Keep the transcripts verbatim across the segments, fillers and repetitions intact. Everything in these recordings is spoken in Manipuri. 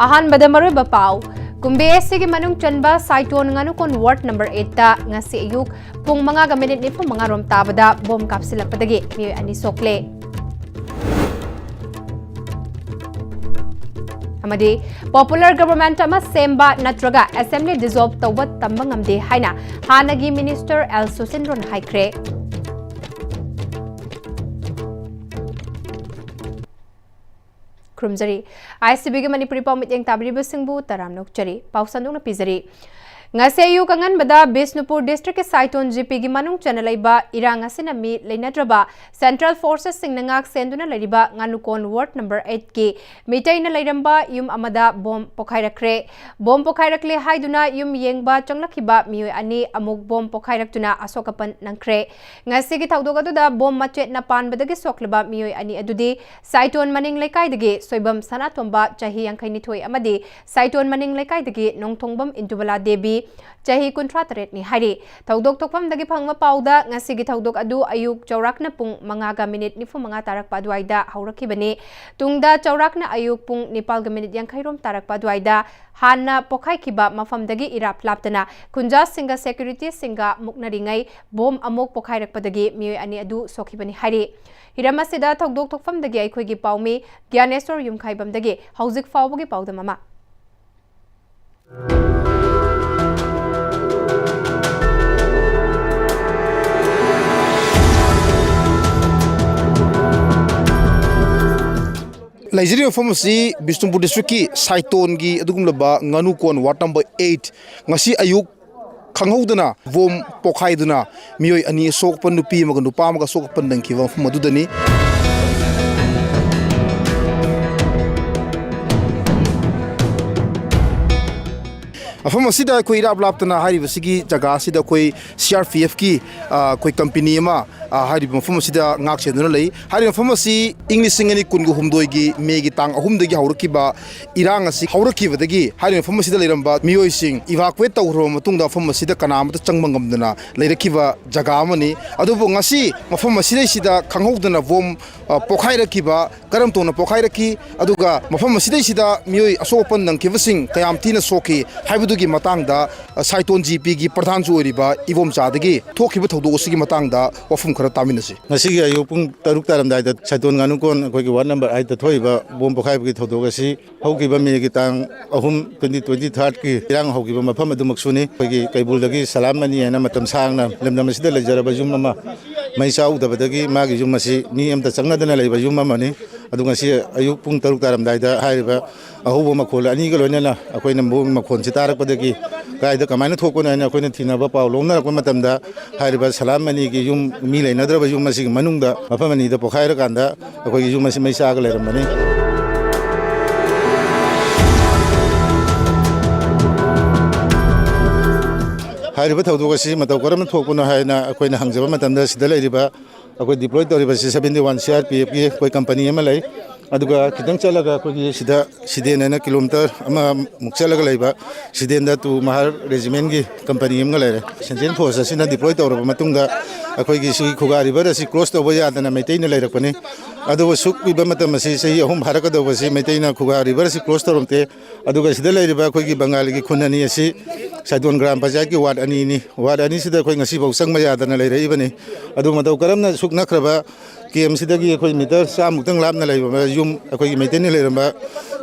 ꯑꯍꯥꯟꯕꯗ ꯃꯔꯨꯑꯣꯏꯕ ꯄꯥꯎ꯫ ꯀꯨꯝꯕꯤ ꯑꯦꯁ ꯁꯤꯒꯤ ꯃꯅꯨꯡ ꯆꯟꯕ ꯁꯥꯏꯇꯣꯟ ꯉꯥꯅꯨꯀꯣꯟ ꯋꯥꯔꯗ ꯅꯝꯕꯔ ꯑꯩꯠꯇ ꯉꯁꯤ ꯑꯌꯨꯛ ꯄꯨꯡ ꯃꯉꯥꯒ ꯃꯤꯅꯤꯠ ꯅꯤꯐꯨ ꯃꯉꯥ ꯔꯣꯝ ꯇꯥꯕꯗ ꯕꯣꯝ ꯀꯥꯞꯁꯤꯜꯂꯛꯄꯗꯒꯤ ꯃꯤꯑꯣꯏ ꯑꯅꯤ ꯁꯣꯛꯂꯦ꯫ ꯑꯃꯗꯤ popular government ꯑꯃ ꯁꯦꯝꯕ ꯅꯠꯇ꯭ꯔꯒ assembly dissolve ꯇꯧꯕ ꯇꯝꯕ ꯉꯝꯗꯦ ꯍꯥꯏꯅ ꯍꯥꯟꯅꯒꯤ minister ꯑꯦꯜ ꯁꯨꯁꯤꯟꯗ꯭ꯔꯣꯅ ꯍꯥꯏꯈ꯭ꯔꯦ꯫ ꯈꯨꯔꯨꯝꯖꯔꯤ꯫ ꯑꯥꯏ ꯑꯦꯁ ꯇꯤ ꯚꯤꯒꯤ ꯃꯅꯤꯄꯨꯔꯤ ꯄꯥꯎ ꯃꯤꯠꯌꯦꯡ ꯇꯥꯕꯤꯔꯤꯕꯁꯤꯡꯕꯨ ꯇꯔꯥꯝꯅ ꯑꯣꯛꯆꯔꯤ꯫ ꯄꯥꯎ ꯁꯟꯗꯣꯛꯅ ꯄꯤꯖꯔꯤ꯫ ꯉꯁꯤ ꯑꯌꯨꯛ ꯑꯉꯟꯕꯗ ꯕꯤꯁꯅꯨꯄꯨꯔ district ꯀꯤ ꯁꯥꯏꯇꯣꯟ ꯖꯤ ꯄꯤꯒꯤ ꯃꯅꯨꯡ ꯆꯟꯅ ꯂꯩꯕ ꯏꯔꯥꯡ ꯑꯁꯤꯅ ꯃꯤ ꯂꯩꯅꯗ꯭ꯔꯕ central forces ꯁꯤꯡꯅ ꯉꯥꯛ ꯁꯦꯟꯗꯨꯅ ꯂꯩꯔꯤꯕ ꯉꯥꯅꯨꯀꯣꯟ ward number eight ꯀꯤ ꯃꯤꯇꯩꯅ ꯂꯩꯔꯝꯕ ꯌꯨꯝ ꯑꯃꯗ ꯕꯣꯝ ꯄꯣꯈꯥꯏꯔꯛꯈ꯭ꯔꯦ꯫ ꯕꯣꯝ ꯄꯣꯈꯥꯏꯔꯛꯂꯦ ꯍꯥꯏꯗꯨꯅ ꯌꯨꯝ ꯌꯦꯡꯕ ꯆꯪꯂꯛꯈꯤꯕ ꯃꯤꯑꯣꯏ ꯑꯅꯤ ꯑꯃꯨꯛ ꯕꯣꯝ ꯄꯣꯈꯥꯏꯔꯛꯇꯨꯅ ꯑꯁꯣꯛ ꯑꯄꯟ ꯅꯪꯈ꯭ꯔꯦ꯫ ꯉꯁꯤꯒꯤ ꯊꯧꯗꯣꯛ ꯑꯗꯨꯗ ꯕꯣꯝ ꯃꯆꯦꯠꯅ ꯄꯥꯟꯕꯗꯒꯤ ꯁꯣꯛꯂꯕ ꯃꯤꯑꯣꯏ ꯑꯅꯤ ꯑꯗꯨꯗꯤ ꯁꯥꯏꯇꯣꯟ ꯃꯅꯤꯡ ꯂꯩꯀꯥꯏꯗꯒꯤ ꯁꯣꯏꯕꯝ ꯁꯅꯥꯇꯣꯝꯕ, ꯆꯍꯤ ꯌꯥꯡꯈꯩꯅꯤꯊꯣꯏ, ꯑꯃꯗꯤ ꯁꯥꯏꯇꯣꯟ ꯃꯅꯤꯡ ꯂꯩꯀꯥꯏꯗꯒꯤ ꯅꯣꯡꯊꯣꯡꯕꯝ ꯏꯟꯗꯨꯕꯂꯥ ꯗꯦꯕꯤ, ꯆꯍꯤ ꯀꯨꯟꯊ꯭ꯔꯥ ꯇꯔꯦꯠꯅꯤ ꯍꯥꯏꯔꯤ꯫ ꯊꯧꯗꯣꯛ ꯊꯣꯛꯐꯝꯗꯒꯤ ꯐꯪꯕ ꯄꯥꯎꯗ ꯉꯁꯤꯒꯤ ꯊꯧꯗꯣꯛ ꯑꯗꯨ ꯑꯌꯨꯛ ꯆꯥꯎꯔꯥꯛꯅ ꯄꯨꯡ ꯃꯉꯥꯒ ꯃꯤꯅꯤꯠ ꯅꯤꯐꯨ ꯃꯉꯥ ꯇꯥꯔꯛꯄ ꯑꯗꯨꯋꯥꯏꯗ ꯍꯧꯔꯛꯈꯤꯕꯅꯤ꯫ ꯇꯨꯡꯗ ꯆꯥꯎꯔꯥꯛꯅ ꯑꯌꯨꯛ ꯄꯨꯡ ꯅꯤꯄꯥꯜꯒ ꯃꯤꯅꯤꯠ ꯌꯥꯡꯈꯩ ꯔꯣꯝ ꯇꯥꯔꯛꯄ ꯑꯗꯨꯋꯥꯏꯗ ꯍꯥꯟꯅ ꯄꯣꯈꯥꯏꯈꯤꯕ ꯃꯐꯝꯗꯒꯤ ꯏꯔꯥꯞ ꯂꯥꯞꯇꯅ ꯈꯨꯟꯖꯥꯁꯤꯡꯒ security ꯁꯤꯡꯒ ꯃꯨꯛꯅꯔꯤꯉꯩ ꯕꯣꯝ ꯑꯃꯨꯛ ꯄꯣꯈꯥꯏꯔꯛꯄꯗꯒꯤ ꯃꯤꯑꯣꯏ ꯑꯅꯤ ꯑꯗꯨ ꯁꯣꯛꯈꯤꯕꯅꯤ ꯍꯥꯏꯔꯤ꯫ ꯍꯤꯔꯝ ꯑꯁꯤꯗ ꯊꯧꯗꯣꯛ ꯊꯣꯛꯐꯝꯗꯒꯤ ꯑꯩꯈꯣꯏꯒꯤ ꯄꯥꯎꯃꯤ ꯒ꯭ꯌꯥꯅꯦꯁꯣꯔ ꯌꯨꯝꯈꯥꯏꯕꯝꯗꯒꯤ ꯍꯧꯖꯤꯛ ꯐꯥꯎꯕꯒꯤ ꯄꯥꯎꯗꯝ ꯑꯃ꯫ ꯂꯩꯖꯔꯤꯕ ꯃꯐꯝ ꯑꯁꯤ ꯕꯤꯁꯅꯨꯄꯨꯔ district ꯀꯤ ꯁꯥꯏꯇꯣꯟꯒꯤ ꯑꯗꯨꯒꯨꯝꯂꯕ ꯉꯥꯅꯨꯀꯣꯟ ward number eight꯫ ꯉꯁꯤ ꯑꯌꯨꯛ ꯈꯪꯍꯧꯗꯅ ꯕꯣꯝ ꯄꯣꯈꯥꯏꯗꯨꯅ ꯃꯤꯑꯣꯏ ꯑꯅꯤ ꯁꯣꯛꯄ, ꯅꯨꯄꯤ ꯑꯃꯒ ꯅꯨꯄꯥ ꯑꯃꯒ ꯁꯣꯛꯄ ꯅꯪꯈꯤꯕ ꯃꯐꯝ ꯑꯗꯨꯗꯅꯤ꯫ ꯃꯐꯝ ꯑꯁꯤꯗ ꯑꯩꯈꯣꯏ ꯏꯔꯥꯞ ꯂꯥꯞꯇꯅ ꯍꯥꯏꯔꯤꯕꯁꯤꯒꯤ ꯖꯒꯥ ꯑꯁꯤꯗ ꯑꯩꯈꯣꯏ ꯁꯤ ꯑꯥꯔ ꯄꯤ ꯑꯦꯐꯀꯤ, ꯑ, ꯑꯩꯈꯣꯏ ꯀꯝꯄꯦꯅꯤ ꯑꯃ, ꯑ, ꯍꯥꯏꯔꯤꯕ ꯃꯐꯝ ꯑꯁꯤꯗ ꯉꯥꯛ ꯁꯦꯟꯗꯨꯅ ꯂꯩ꯫ ꯍꯥꯏꯔꯤꯕ ꯃꯐꯝ ꯑꯁꯤ ꯏꯪ ꯂꯤꯁꯤꯡ ꯑꯅꯤ ꯀꯨꯟꯒ ꯍꯨꯝꯗꯣꯏꯒꯤ ꯃꯦꯒꯤ ꯇꯥꯡ ꯑꯍꯨꯝꯗꯒꯤ ꯍꯧꯔꯛꯈꯤꯕ ꯏꯔꯥꯡ ꯑꯁꯤ ꯍꯧꯔꯛꯈꯤꯕꯗꯒꯤ ꯍꯥꯏꯔꯤꯕ ꯃꯐꯝ ꯑꯁꯤꯗ ꯂꯩꯔꯝꯕ ꯃꯤꯑꯣꯏꯁꯤꯡ ꯏꯚꯥꯀꯨꯋꯦꯠ ꯇꯧꯈ꯭ꯔꯕ ꯃꯇꯨꯡꯗ ꯃꯐꯝ ꯑꯁꯤꯗ ꯀꯅꯥ ꯑꯃꯠꯇ ꯆꯪꯕ ꯉꯝꯗꯅ ꯂꯩꯔꯛꯈꯤꯕ ꯖꯒꯥ ꯑꯃꯅꯤ꯫ ꯑꯗꯨꯕꯨ ꯉꯁꯤ ꯃꯐꯝ ꯑꯁꯤꯗꯩꯁꯤꯗ ꯈꯪꯍꯧꯗꯅ ꯕꯣꯝ, ꯑ, ꯄꯣꯈꯥꯏꯔꯛꯈꯤꯕ, ꯀꯔꯝ ꯇꯧꯅ ꯄꯣꯈꯥꯏꯔꯛꯈꯤ, ꯑꯗꯨꯒ ꯃꯐꯝ ꯑꯁꯤꯗꯩꯁꯤꯗ ꯃꯤꯑꯣꯏ ꯑꯁꯣꯛ ꯑꯄꯟ ꯅꯪꯈꯤꯕꯁꯤꯡ ꯀꯌꯥꯝ ꯊꯤꯅ ꯁꯣꯛꯈꯤ ꯍꯥꯏꯕꯗꯨꯒꯤ ꯃꯇꯥꯡꯗ, ꯑ, ꯁꯥꯏꯇꯣꯟ ꯖꯤ ꯄꯤꯒꯤ ꯄ꯭ꯔꯙꯥꯟꯁꯨ ꯑꯣꯏꯔꯤꯕ ꯏꯕꯣꯝꯆꯥꯗꯒꯤ ꯊꯣꯛꯈꯤꯕ ꯊꯧꯗꯣꯛ ꯑꯁꯤꯒꯤ ꯃꯇꯥꯡꯗ ꯋꯥꯐꯝ ꯈꯔ ꯇꯥꯃꯤꯟꯅꯁꯤ꯫ ꯉꯁꯤꯒꯤ ꯑꯌꯨꯛ ꯄꯨꯡ ꯇꯔꯨꯛ ꯇꯥꯔꯝꯗꯥꯏꯗ ꯁꯥꯏꯇꯣꯟ ꯉꯥꯅꯨꯀꯣꯟ ꯑꯩꯈꯣꯏꯒꯤ ꯋꯥꯔꯗ ꯅꯝꯕꯔ ꯑꯥꯏꯠꯇ ꯊꯣꯛꯏꯕ ꯕꯣꯝ ꯄꯣꯈꯥꯏꯕꯒꯤ ꯊꯧꯗꯣꯛ ꯑꯁꯤ ꯍꯧꯈꯤꯕ ꯃꯦꯒꯤ ꯇꯥꯡ ꯑꯍꯨꯝ, ꯇ꯭ꯋꯦꯟꯇꯤ ꯇ꯭ꯋꯦꯟꯇꯤ ꯊꯥꯔꯠꯀꯤ ꯏꯔꯥꯡ ꯍꯧꯈꯤꯕ ꯃꯐꯝ ꯑꯗꯨꯃꯛꯁꯨꯅꯤ꯫ ꯑꯩꯈꯣꯏꯒꯤ ꯀꯩꯕꯨꯜꯗꯒꯤ ꯁꯂꯥꯝ ꯑꯅꯤ ꯍꯥꯏꯅ ꯃꯇꯝ ꯁꯥꯡꯅ ꯂꯝꯗꯝ ꯑꯁꯤꯗ ꯂꯩꯖꯔꯕ ꯌꯨꯝ ꯑꯃ ꯃꯩ ꯆꯥꯛꯍꯧꯗꯕꯗꯒꯤ ꯃꯥꯒꯤ ꯌꯨꯝ ꯑꯁꯤ ꯃꯤ ꯑꯃꯠꯇ ꯆꯪꯅꯗꯅ ꯂꯩꯕ ꯌꯨꯝ ꯑꯃꯅꯤ꯫ ꯑꯗꯨ ꯉꯁꯤ ꯑꯌꯨꯛ ꯄꯨꯡ ꯇꯔꯨꯛ ꯇꯥꯔꯝꯗꯥꯏꯗ ꯍꯥꯏꯔꯤꯕ ꯑꯍꯧꯕ ꯃꯈꯣꯜ ꯑꯅꯤꯒ ꯂꯣꯏꯅꯅ ꯑꯩꯈꯣꯏꯅ ꯃꯣ-, ꯃꯈꯣꯟꯁꯤ ꯇꯥꯔꯛꯄꯗꯒꯤ ꯀꯥꯏꯗ ꯀꯃꯥꯏꯅ ꯊꯣꯛꯄꯅꯣ ꯍꯥꯏꯅ ꯑꯩꯈꯣꯏꯅ ꯊꯤꯅꯕ ꯄꯥꯎ ꯂꯧꯅꯔꯛꯄ ꯃꯇꯝꯗ ꯍꯥꯏꯔꯤꯕ ꯁꯂꯥꯝ ꯑꯅꯤꯒꯤ ꯌꯨꯝ, ꯃꯤ ꯂꯩꯅꯗ꯭ꯔꯕ ꯌꯨꯝ ꯑꯁꯤꯒꯤ ꯃꯅꯨꯡꯗ ꯃꯐꯝ ꯑꯅꯤꯗ ꯄꯣꯈꯥꯏꯔꯀꯥꯟꯗ ꯑꯩꯈꯣꯏꯒꯤ ꯌꯨꯝ ꯑꯁꯤ ꯃꯩ ꯆꯥꯛꯑꯒ ꯂꯩꯔꯝꯕꯅꯤ꯫ ꯍꯥꯏꯔꯤꯕ ꯊꯧꯗꯣꯛ ꯑꯁꯤ ꯃꯇꯧ ꯀꯔꯝꯅ ꯊꯣꯛꯄꯅꯣ ꯍꯥꯏꯅ ꯑꯩꯈꯣꯏꯅ ꯍꯪꯖꯕ ꯃꯇꯝꯗ ꯁꯤꯗ ꯂꯩꯔꯤꯕ ꯑꯩꯈꯣꯏ ꯗꯤꯄ꯭ꯂꯣꯏ ꯇꯧꯔꯤꯕꯁꯤ seventy one C R P ꯑꯦꯐꯀꯤ ꯑꯩꯈꯣꯏ ꯀꯝꯄꯅꯤ ꯑꯃ ꯂꯩ꯫ ꯑꯗꯨꯒ ꯈꯤꯇꯪ ꯆꯠꯂꯒ ꯑꯩꯈꯣꯏꯒꯤ ꯁꯤꯗ ꯁꯤꯗꯦꯟ ꯍꯥꯏꯅ ꯀꯤꯂꯣꯃꯤꯇꯔ ꯑꯃꯃꯨꯛ ꯆꯠꯂꯒ ꯂꯩꯕ ꯁꯤꯗꯦꯟꯗ ꯇꯨ ꯃꯍꯥꯔ ꯔꯦꯖꯤꯃꯦꯟꯒꯤ ꯀꯝꯄꯅꯤ ꯑꯃꯒ ꯂꯩꯔꯦ꯫ ꯁꯦꯟꯇ꯭ꯔꯦꯜ ꯐꯣꯔꯁ ꯑꯁꯤꯅ ꯗꯤꯄ꯭ꯂꯣꯏ ꯇꯧꯔꯕ ꯃꯇꯨꯡꯗ ꯑꯩꯈꯣꯏꯒꯤ ꯁꯤꯒꯤ ꯈꯨꯒꯥ ꯔꯤꯚꯔ ꯑꯁꯤ ꯀ꯭ꯔꯣꯁ ꯇꯧꯕ ꯌꯥꯗꯅ ꯃꯩꯇꯩꯅ ꯂꯩꯔꯛꯄꯅꯤ꯫ ꯑꯗꯨꯕꯨ ꯁꯨꯛ ꯀꯨꯏꯕ ꯃꯇꯝ ꯑꯁꯤ, ꯆꯍꯤ ꯑꯍꯨꯝ ꯐꯥꯔꯛꯀꯗꯧꯕꯁꯤ, ꯃꯩꯇꯩꯅ ꯈꯨꯒꯥ ꯔꯤꯚꯔ ꯑꯁꯤ ꯀ꯭ꯔꯣꯁ ꯇꯧꯔꯝꯗꯦ꯫ ꯑꯗꯨꯒ ꯁꯤꯗ ꯂꯩꯔꯤꯕ ꯑꯩꯈꯣꯏꯒꯤ ꯕꯪꯒꯥꯂꯤꯒꯤ ꯈꯨꯟ ꯑꯅꯤ ꯑꯁꯤ ꯁꯥꯏꯗꯣꯟ ꯒ꯭ꯔꯥꯝ ꯄꯟꯆꯥꯌꯠꯀꯤ ꯋꯥꯔꯗ ꯑꯅꯤꯅꯤ꯫ ꯋꯥꯔꯗ ꯑꯅꯤꯁꯤꯗ ꯑꯩꯈꯣꯏ ꯉꯁꯤꯐꯥꯎ ꯆꯪꯕ ꯌꯥꯗꯅ ꯂꯩꯔꯛꯏꯕꯅꯤ꯫ ꯑꯗꯨ ꯃꯇꯧ ꯀꯔꯝꯅ ꯁꯨꯛ ꯅꯛꯈ꯭ꯔꯕ ꯀꯦꯝꯁꯤꯗꯒꯤ ꯑꯩꯈꯣꯏ ꯃꯤꯇꯔ ꯆꯥꯝꯃꯨꯛꯇꯪ ꯂꯥꯞꯅ ꯂꯩꯕ ꯌꯨꯝ, ꯑꯩꯈꯣꯏꯒꯤ ꯃꯩꯇꯩꯅ ꯂꯩꯔꯝꯕ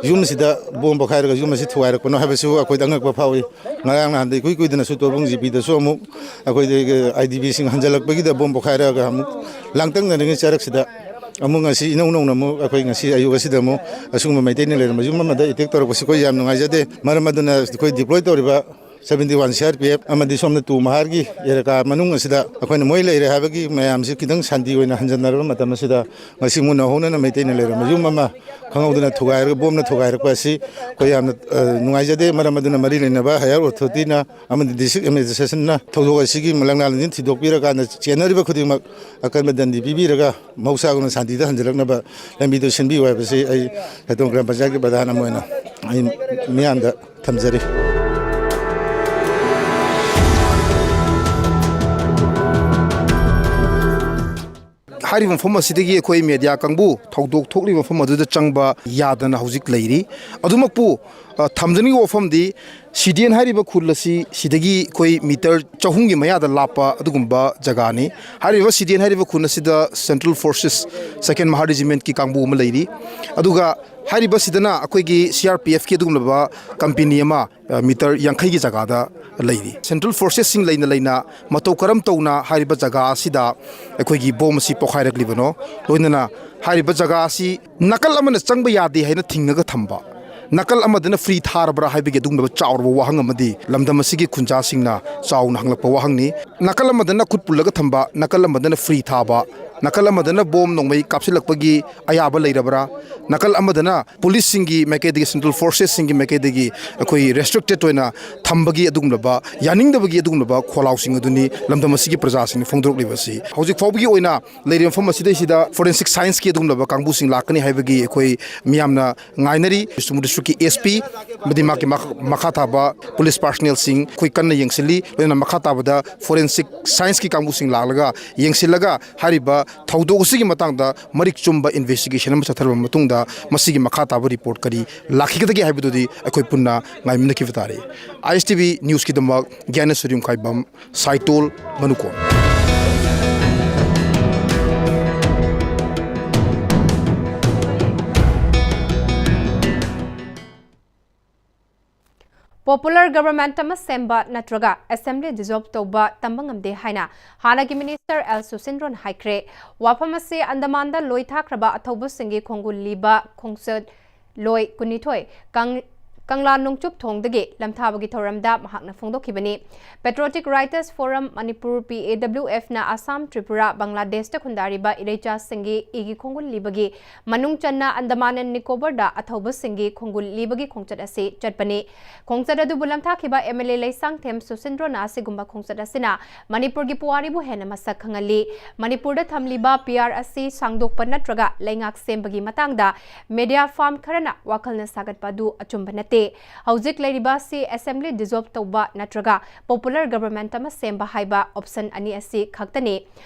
ꯌꯨꯝꯁꯤꯗ ꯕꯣꯝ ꯄꯣꯈꯥꯏꯔꯒ ꯌꯨꯝ ꯑꯁꯤ ꯊꯨꯒꯥꯏꯔꯛꯄꯅꯣ ꯍꯥꯏꯕꯁꯨ ꯑꯩꯈꯣꯏꯗ ꯑꯉꯛꯄ ꯐꯥꯎꯏ꯫ ꯉꯔꯥꯡ ꯅꯍꯥꯟꯗ ꯏꯀꯨꯏ ꯀꯨꯏꯗꯅꯁꯨ ꯇꯣꯔꯕꯨꯡ ꯖꯤ ꯄꯤꯗꯁꯨ ꯑꯃꯨꯛ ꯑꯩꯈꯣꯏꯗꯒꯤ ꯑꯥꯏ ꯗꯤ ꯕꯤꯁꯤꯡ ꯍꯟꯖꯜꯂꯛꯄꯒꯤꯗ ꯕꯣꯝ ꯄꯣꯈꯥꯏꯔꯛꯑꯒ ꯑꯃꯨꯛ ꯂꯥꯡꯇꯛꯅꯔꯤꯉꯩ ꯆꯔꯛꯁꯤꯗ ꯑꯃꯨꯛ ꯉꯁꯤ ꯏꯅꯧ ꯅꯧꯅ ꯑꯃꯨꯛ ꯑꯩꯈꯣꯏ ꯉꯁꯤ ꯑꯌꯨꯛ ꯑꯁꯤꯗ ꯑꯃꯨꯛ ꯑꯁꯤꯒꯨꯝꯕ ꯃꯩꯇꯩꯅ ꯂꯩꯔꯝꯕ ꯌꯨꯝ ꯑꯃꯗ ꯑꯦꯇꯦꯛ ꯇꯧꯔꯛꯄꯁꯤ ꯑꯩꯈꯣꯏ ꯌꯥꯝ ꯅꯨꯡꯉꯥꯏꯖꯗꯦ꯫ ꯃꯔꯝ ꯑꯗꯨꯅ ꯑꯩꯈꯣꯏ ꯗꯤꯄ꯭ꯂꯣꯏ ꯇꯧꯔꯤꯕ seventy one C R P F ꯑꯃꯗꯤ ꯁꯣꯝꯅ ꯇꯨ ꯃꯍꯥꯔꯒꯤ ꯑꯦꯂꯥꯀꯥ ꯃꯅꯨꯡ ꯑꯁꯤꯗ ꯑꯩꯈꯣꯏꯅ ꯃꯣꯏ ꯂꯩꯔꯦ ꯍꯥꯏꯕꯒꯤ ꯃꯌꯥꯝꯁꯤ ꯈꯤꯇꯪ ꯁꯥꯟꯇꯤ ꯑꯣꯏꯅ ꯍꯟꯖꯟꯅꯔꯕ ꯃꯇꯝ ꯑꯁꯤꯗ, ꯉꯁꯤ ꯃꯨꯟꯅ ꯍꯧꯅꯅ ꯃꯩꯇꯩꯅ ꯂꯩꯔꯝꯕ ꯌꯨꯝ ꯑꯃ ꯈꯪꯍꯧꯗꯅ ꯊꯨꯒꯥꯏꯔꯒ, ꯕꯣꯝꯅ ꯊꯨꯒꯥꯏꯔꯛꯄ ꯑꯁꯤ ꯑꯩꯈꯣꯏ ꯌꯥꯝꯅ, ꯑ, ꯅꯨꯡꯉꯥꯏꯖꯗꯦ꯫ ꯃꯔꯝ ꯑꯗꯨꯅ ꯃꯔꯤ ꯂꯩꯅꯕ ꯍꯥꯏꯌꯔ ꯑꯣꯊꯣꯔꯤꯇꯤꯅ ꯑꯃꯗꯤ ꯗꯤꯁꯇ꯭ꯔꯤꯛ ꯑꯦꯗꯃꯤꯅꯤꯁꯇ꯭ꯔꯦꯁꯟꯅ ꯊꯧꯗꯣꯛ ꯑꯁꯤꯒꯤ ꯂꯪꯂꯥ ꯂꯪꯖꯤꯟ ꯊꯤꯗꯣꯛꯄꯤꯔꯀꯥꯟꯗ ꯆꯦꯟꯅꯔꯤꯕ ꯈꯨꯗꯤꯡꯃꯛ ꯑꯀꯟꯕ ꯗꯟꯗꯤ ꯄꯤꯕꯤꯔꯒ ꯃꯍꯧꯁꯥꯒꯨꯝꯅ ꯁꯥꯟꯇꯤꯗ ꯍꯟꯖꯤꯜꯂꯛꯅꯕ ꯂꯝꯕꯤꯗꯨ ꯁꯤꯟꯕꯤꯌꯨ ꯍꯥꯏꯕꯁꯤ ꯑꯩ ꯈꯦꯇꯣꯡ ꯒ꯭ꯔꯥꯝ ꯄꯟꯆꯥꯌꯠꯀꯤ ꯄ꯭ꯔꯙꯥꯟ ꯑꯃ ꯑꯣꯏꯅ ꯑꯩ ꯃꯤꯌꯥꯝꯗ ꯊꯝꯖꯔꯤ꯫ ꯍꯥꯏꯔꯤꯕ ꯃꯐꯝ ꯑꯁꯤꯗꯒꯤ ꯑꯩꯈꯣꯏ ꯃꯦꯗꯤꯌꯥ ꯀꯥꯡꯕꯨ ꯊꯧꯗꯣꯛ ꯊꯣꯛꯂꯤꯕ ꯃꯐꯝ ꯑꯗꯨꯗ ꯆꯪꯕ ꯌꯥꯗꯅ ꯍꯧꯖꯤꯛ ꯂꯩꯔꯤ꯫ ꯑꯗꯨꯃꯛꯄꯨ, ꯑ, ꯊꯝꯖꯅꯤꯡꯕ ꯋꯥꯐꯝꯗꯤ, ꯁꯤꯗꯦꯟ ꯍꯥꯏꯔꯤꯕ ꯈꯨꯜ ꯑꯁꯤ ꯁꯤꯗꯒꯤ ꯑꯩꯈꯣꯏ ꯃꯤꯇꯔ ꯆꯍꯨꯝꯒꯤ ꯃꯌꯥꯗ ꯂꯥꯞꯄ ꯑꯗꯨꯒꯨꯝꯕ ꯖꯒꯥꯅꯤ꯫ ꯍꯥꯏꯔꯤꯕ ꯁꯤꯗꯦꯟ ꯍꯥꯏꯔꯤꯕ ꯈꯨꯜ ꯑꯁꯤꯗ Central Forces Second Mahar Regiment ꯀꯤ ꯀꯥꯡꯕꯨ ꯑꯃ ꯂꯩꯔꯤ꯫ ꯑꯗꯨꯒ ꯍꯥꯏꯔꯤꯕꯁꯤꯗꯅ ꯑꯩꯈꯣꯏꯒꯤ C R P F ꯀꯤ ꯑꯗꯨꯒꯨꯝꯂꯕ ꯀꯝꯄꯦꯅꯤ ꯑꯃ, ꯑ, ꯃꯤꯇꯔ ꯌꯥꯡꯈꯩꯒꯤ ꯖꯒꯥꯗ ꯂꯩꯔꯤ꯫ Central Forces ꯁꯤꯡ ꯂꯩꯅ ꯂꯩꯅ ꯃꯇꯧ ꯀꯔꯝ ꯇꯧꯅ ꯍꯥꯏꯔꯤꯕ ꯖꯒꯥ ꯑꯁꯤꯗ ꯑꯩꯈꯣꯏꯒꯤ ꯕꯣꯝ ꯑꯁꯤ ꯄꯣꯈꯥꯏꯔꯛꯂꯤꯕꯅꯣ, ꯂꯣꯏꯅꯅ ꯍꯥꯏꯔꯤꯕ ꯖꯒꯥ ꯑꯁꯤ ꯅꯥꯀꯜ ꯑꯃꯅ ꯆꯪꯕ ꯌꯥꯗꯦ ꯍꯥꯏꯅ ꯊꯤꯡꯉꯒ ꯊꯝꯕ, ꯅꯥꯀꯜ ꯑꯃꯗꯅ ꯐ꯭ꯔꯤ ꯊꯥꯔꯕ꯭ꯔꯥ ꯍꯥꯏꯕꯒꯤ ꯑꯗꯨꯒꯨꯝꯂꯕ ꯆꯥꯎꯔꯕ ꯋꯥꯍꯪ ꯑꯃꯗꯤ ꯂꯝꯗꯝ ꯑꯁꯤꯒꯤ ꯈꯨꯟꯖꯥꯁꯤꯡꯅ ꯆꯥꯎꯅ ꯍꯪꯂꯛꯄ ꯋꯥꯍꯪꯅꯤ꯫ ꯅꯥꯀꯜ ꯑꯃꯗꯅ ꯈꯨꯠ ꯄꯨꯜꯂꯒ ꯊꯝꯕ, ꯅꯥꯀꯜ ꯑꯃꯗꯅ ꯐ꯭ꯔꯤ ꯊꯥꯕ, ꯅꯥꯀꯜ ꯑꯃꯗꯅ ꯕꯣꯝ ꯅꯣꯡꯃꯩ ꯀꯥꯞꯁꯤꯜꯂꯛꯄꯒꯤ ꯑꯌꯥꯕ ꯂꯩꯔꯕ꯭ꯔꯥ, ꯅꯥꯀꯜ ꯑꯃꯗꯅ ꯄꯨꯂꯤꯁꯁꯤꯡꯒꯤ ꯃꯥꯏꯀꯩꯗꯒꯤ, Central Forces ꯁꯤꯡꯒꯤ ꯃꯥꯏꯀꯩꯗꯒꯤ ꯑꯩꯈꯣꯏ ꯔꯦꯁꯇ꯭ꯔꯤꯛꯇꯦꯠ ꯑꯣꯏꯅ ꯊꯝꯕꯒꯤ ꯑꯗꯨꯒꯨꯝꯂꯕ, ꯌꯥꯅꯤꯡꯗꯕꯒꯤ ꯑꯗꯨꯒꯨꯝꯂꯕ ꯈꯣꯜꯂꯥꯎꯁꯤꯡ ꯑꯗꯨꯅꯤ ꯂꯝꯗꯝ ꯑꯁꯤꯒꯤ ꯄ꯭ꯔꯖꯥꯁꯤꯡꯅ ꯐꯣꯡꯗꯣꯔꯛꯂꯤꯕꯁꯤ꯫ ꯍꯧꯖꯤꯛ ꯐꯥꯎꯕꯒꯤ ꯑꯣꯏꯅ ꯂꯩꯔꯤꯕ ꯃꯐꯝ ꯑꯁꯤꯗꯩꯁꯤꯗ forensic science ꯀꯤ ꯑꯗꯨꯒꯨꯝꯂꯕ ꯀꯥꯡꯕꯨꯁꯤꯡ ꯂꯥꯛꯀꯅꯤ ꯍꯥꯏꯕꯒꯤ ꯑꯩꯈꯣꯏ ꯃꯤꯌꯥꯝꯅ ꯉꯥꯏꯅꯔꯤ꯫ ꯕꯤꯁꯅꯨꯄꯨꯔ district ꯀꯤ S P ꯑꯃꯗꯤ ꯃꯍꯥꯛꯀꯤ ꯃꯈ-, ꯃꯈꯥ ꯊꯥꯕ ꯄꯨꯂꯤꯁ personnel ꯁꯤꯡ ꯑꯩꯈꯣꯏ ꯀꯟꯅ ꯌꯦꯡꯁꯤꯜꯂꯤ꯫ ꯂꯣꯏꯅꯅ ꯃꯈꯥ ꯇꯥꯕꯗ forensic science ꯀꯤ ꯀꯥꯡꯕꯨꯁꯤꯡ ꯂꯥꯛꯂꯒ ꯌꯦꯡꯁꯤꯜꯂꯒ ꯍꯥꯏꯔꯤꯕ ꯊꯧꯗꯣꯛ ꯑꯁꯤꯒꯤ ꯃꯇꯥꯡꯗ ꯃꯔꯤꯛ ꯆꯨꯝꯕ investigation ꯑꯃ ꯆꯠꯊꯔꯕ ꯃꯇꯨꯡꯗ ꯃꯁꯤꯒꯤ ꯃꯈꯥ ꯇꯥꯕ report ꯀꯔꯤ ꯂꯥꯛꯈꯤꯒꯗꯒꯦ ꯍꯥꯏꯕꯗꯨꯗꯤ ꯑꯩꯈꯣꯏ ꯄꯨꯟꯅ ꯉꯥꯏꯃꯤꯟꯅꯈꯤꯕ ꯇꯥꯔꯦ꯫ I S T V news ꯀꯤꯗꯃꯛ ꯒ꯭ꯌꯥꯅꯦꯁꯣꯔꯤ ꯌꯨꯝꯈꯥꯏꯕꯝ, ꯁꯥꯏꯇꯣꯜ, ꯃꯅꯨꯀꯣꯟ꯫ Popular government ꯑꯃ ꯁꯦꯝꯕ ꯅꯠꯇ꯭ꯔꯒ assembly dissolve ꯇꯧꯕ ꯇꯝꯕ ꯉꯝꯗꯦ ꯍꯥꯏꯅ ꯍꯥꯟꯅꯒꯤ minister L ꯁꯨꯁꯤꯟꯗ꯭ꯔꯣꯅ ꯍꯥꯏꯈ꯭ꯔꯦ꯫ ꯋꯥꯐꯝ ꯑꯁꯤ ꯑꯟꯗꯃꯥꯟꯗ ꯂꯣꯏ ꯊꯥꯈ꯭ꯔꯕ ꯑꯊꯧꯕꯁꯤꯡꯒꯤ ꯈꯣꯡꯒꯨꯜ ꯂꯤꯕ ꯈꯣꯡꯆꯠ ꯂꯣꯏ ꯀꯨꯟꯅꯤꯊꯣꯏ ꯀꯪ-, ꯀꯪꯂꯥ ꯅꯣꯡꯆꯨꯞ ꯊꯣꯡꯗꯒꯤ ꯂꯝꯊꯥꯕꯒꯤ ꯊꯧꯔꯝꯗ ꯃꯍꯥꯛꯅ ꯐꯣꯡꯗꯣꯛꯈꯤꯕꯅꯤ꯫ Patriotic Writers Forum Manipur, P A W F, ꯅ ꯑꯁꯥꯝ, ꯇ꯭ꯔꯤꯄꯨꯔꯥ, ꯕꯪꯒ꯭ꯂꯥꯗꯦꯁꯇ ꯈꯨꯟꯗꯥꯔꯤꯕ ꯏꯔꯩꯆꯥꯁꯤꯡꯒꯤ ꯏꯒꯤ ꯈꯣꯡꯒꯨꯜ ꯂꯤꯕꯒꯤ, ꯃꯅꯨꯡ ꯆꯟꯅ Andaman and Nicobarꯗ ꯑꯊꯧꯕꯁꯤꯡꯒꯤ ꯈꯣꯡꯒꯨꯜ ꯂꯤꯕꯒꯤ ꯈꯣꯡꯆꯠ ꯑꯁꯤ ꯆꯠꯄꯅꯤ꯫ ꯈꯣꯡꯆꯠ ꯑꯗꯨꯕꯨ ꯂꯝꯊꯥꯈꯤꯕ M L A ꯂꯩꯁꯥꯡꯊꯦꯝ ꯁꯨꯁꯤꯟꯗ꯭ꯔꯣꯅ ꯑꯁꯤꯒꯨꯝꯕ ꯈꯣꯡꯆꯠ ꯑꯁꯤꯅ ꯃꯅꯤꯄꯨꯔꯒꯤ ꯄꯨꯋꯥꯔꯤꯕꯨ ꯍꯦꯟꯅ ꯃꯁꯛ ꯈꯪꯍꯜꯂꯤ꯫ ꯃꯅꯤꯄꯨꯔꯗ ꯊꯝꯂꯤꯕ P R ꯑꯁꯤ ꯁꯥꯡꯗꯣꯛꯄ ꯅꯠꯇ꯭ꯔꯒ ꯂꯩꯉꯥꯛ ꯁꯦꯝꯕꯒꯤ ꯃꯇꯥꯡꯗ media firm ꯈꯔꯅ ꯋꯥꯈꯜꯅ ꯁꯥꯒꯠꯄ ꯑꯗꯨ ꯑꯆꯨꯝꯕ ꯅꯠꯇꯦ꯫ ꯍꯧꯖꯤꯛ ꯂꯩꯔꯤꯕ ꯑꯁꯤ assembly dissolve ꯇꯧꯕ ꯅꯠꯇ꯭ꯔꯒ popular government ꯑꯃ ꯁꯦꯝꯕ ꯍꯥꯏꯕ option ꯑꯅꯤ ꯑꯁꯤ ꯈꯛꯇꯅꯤ꯫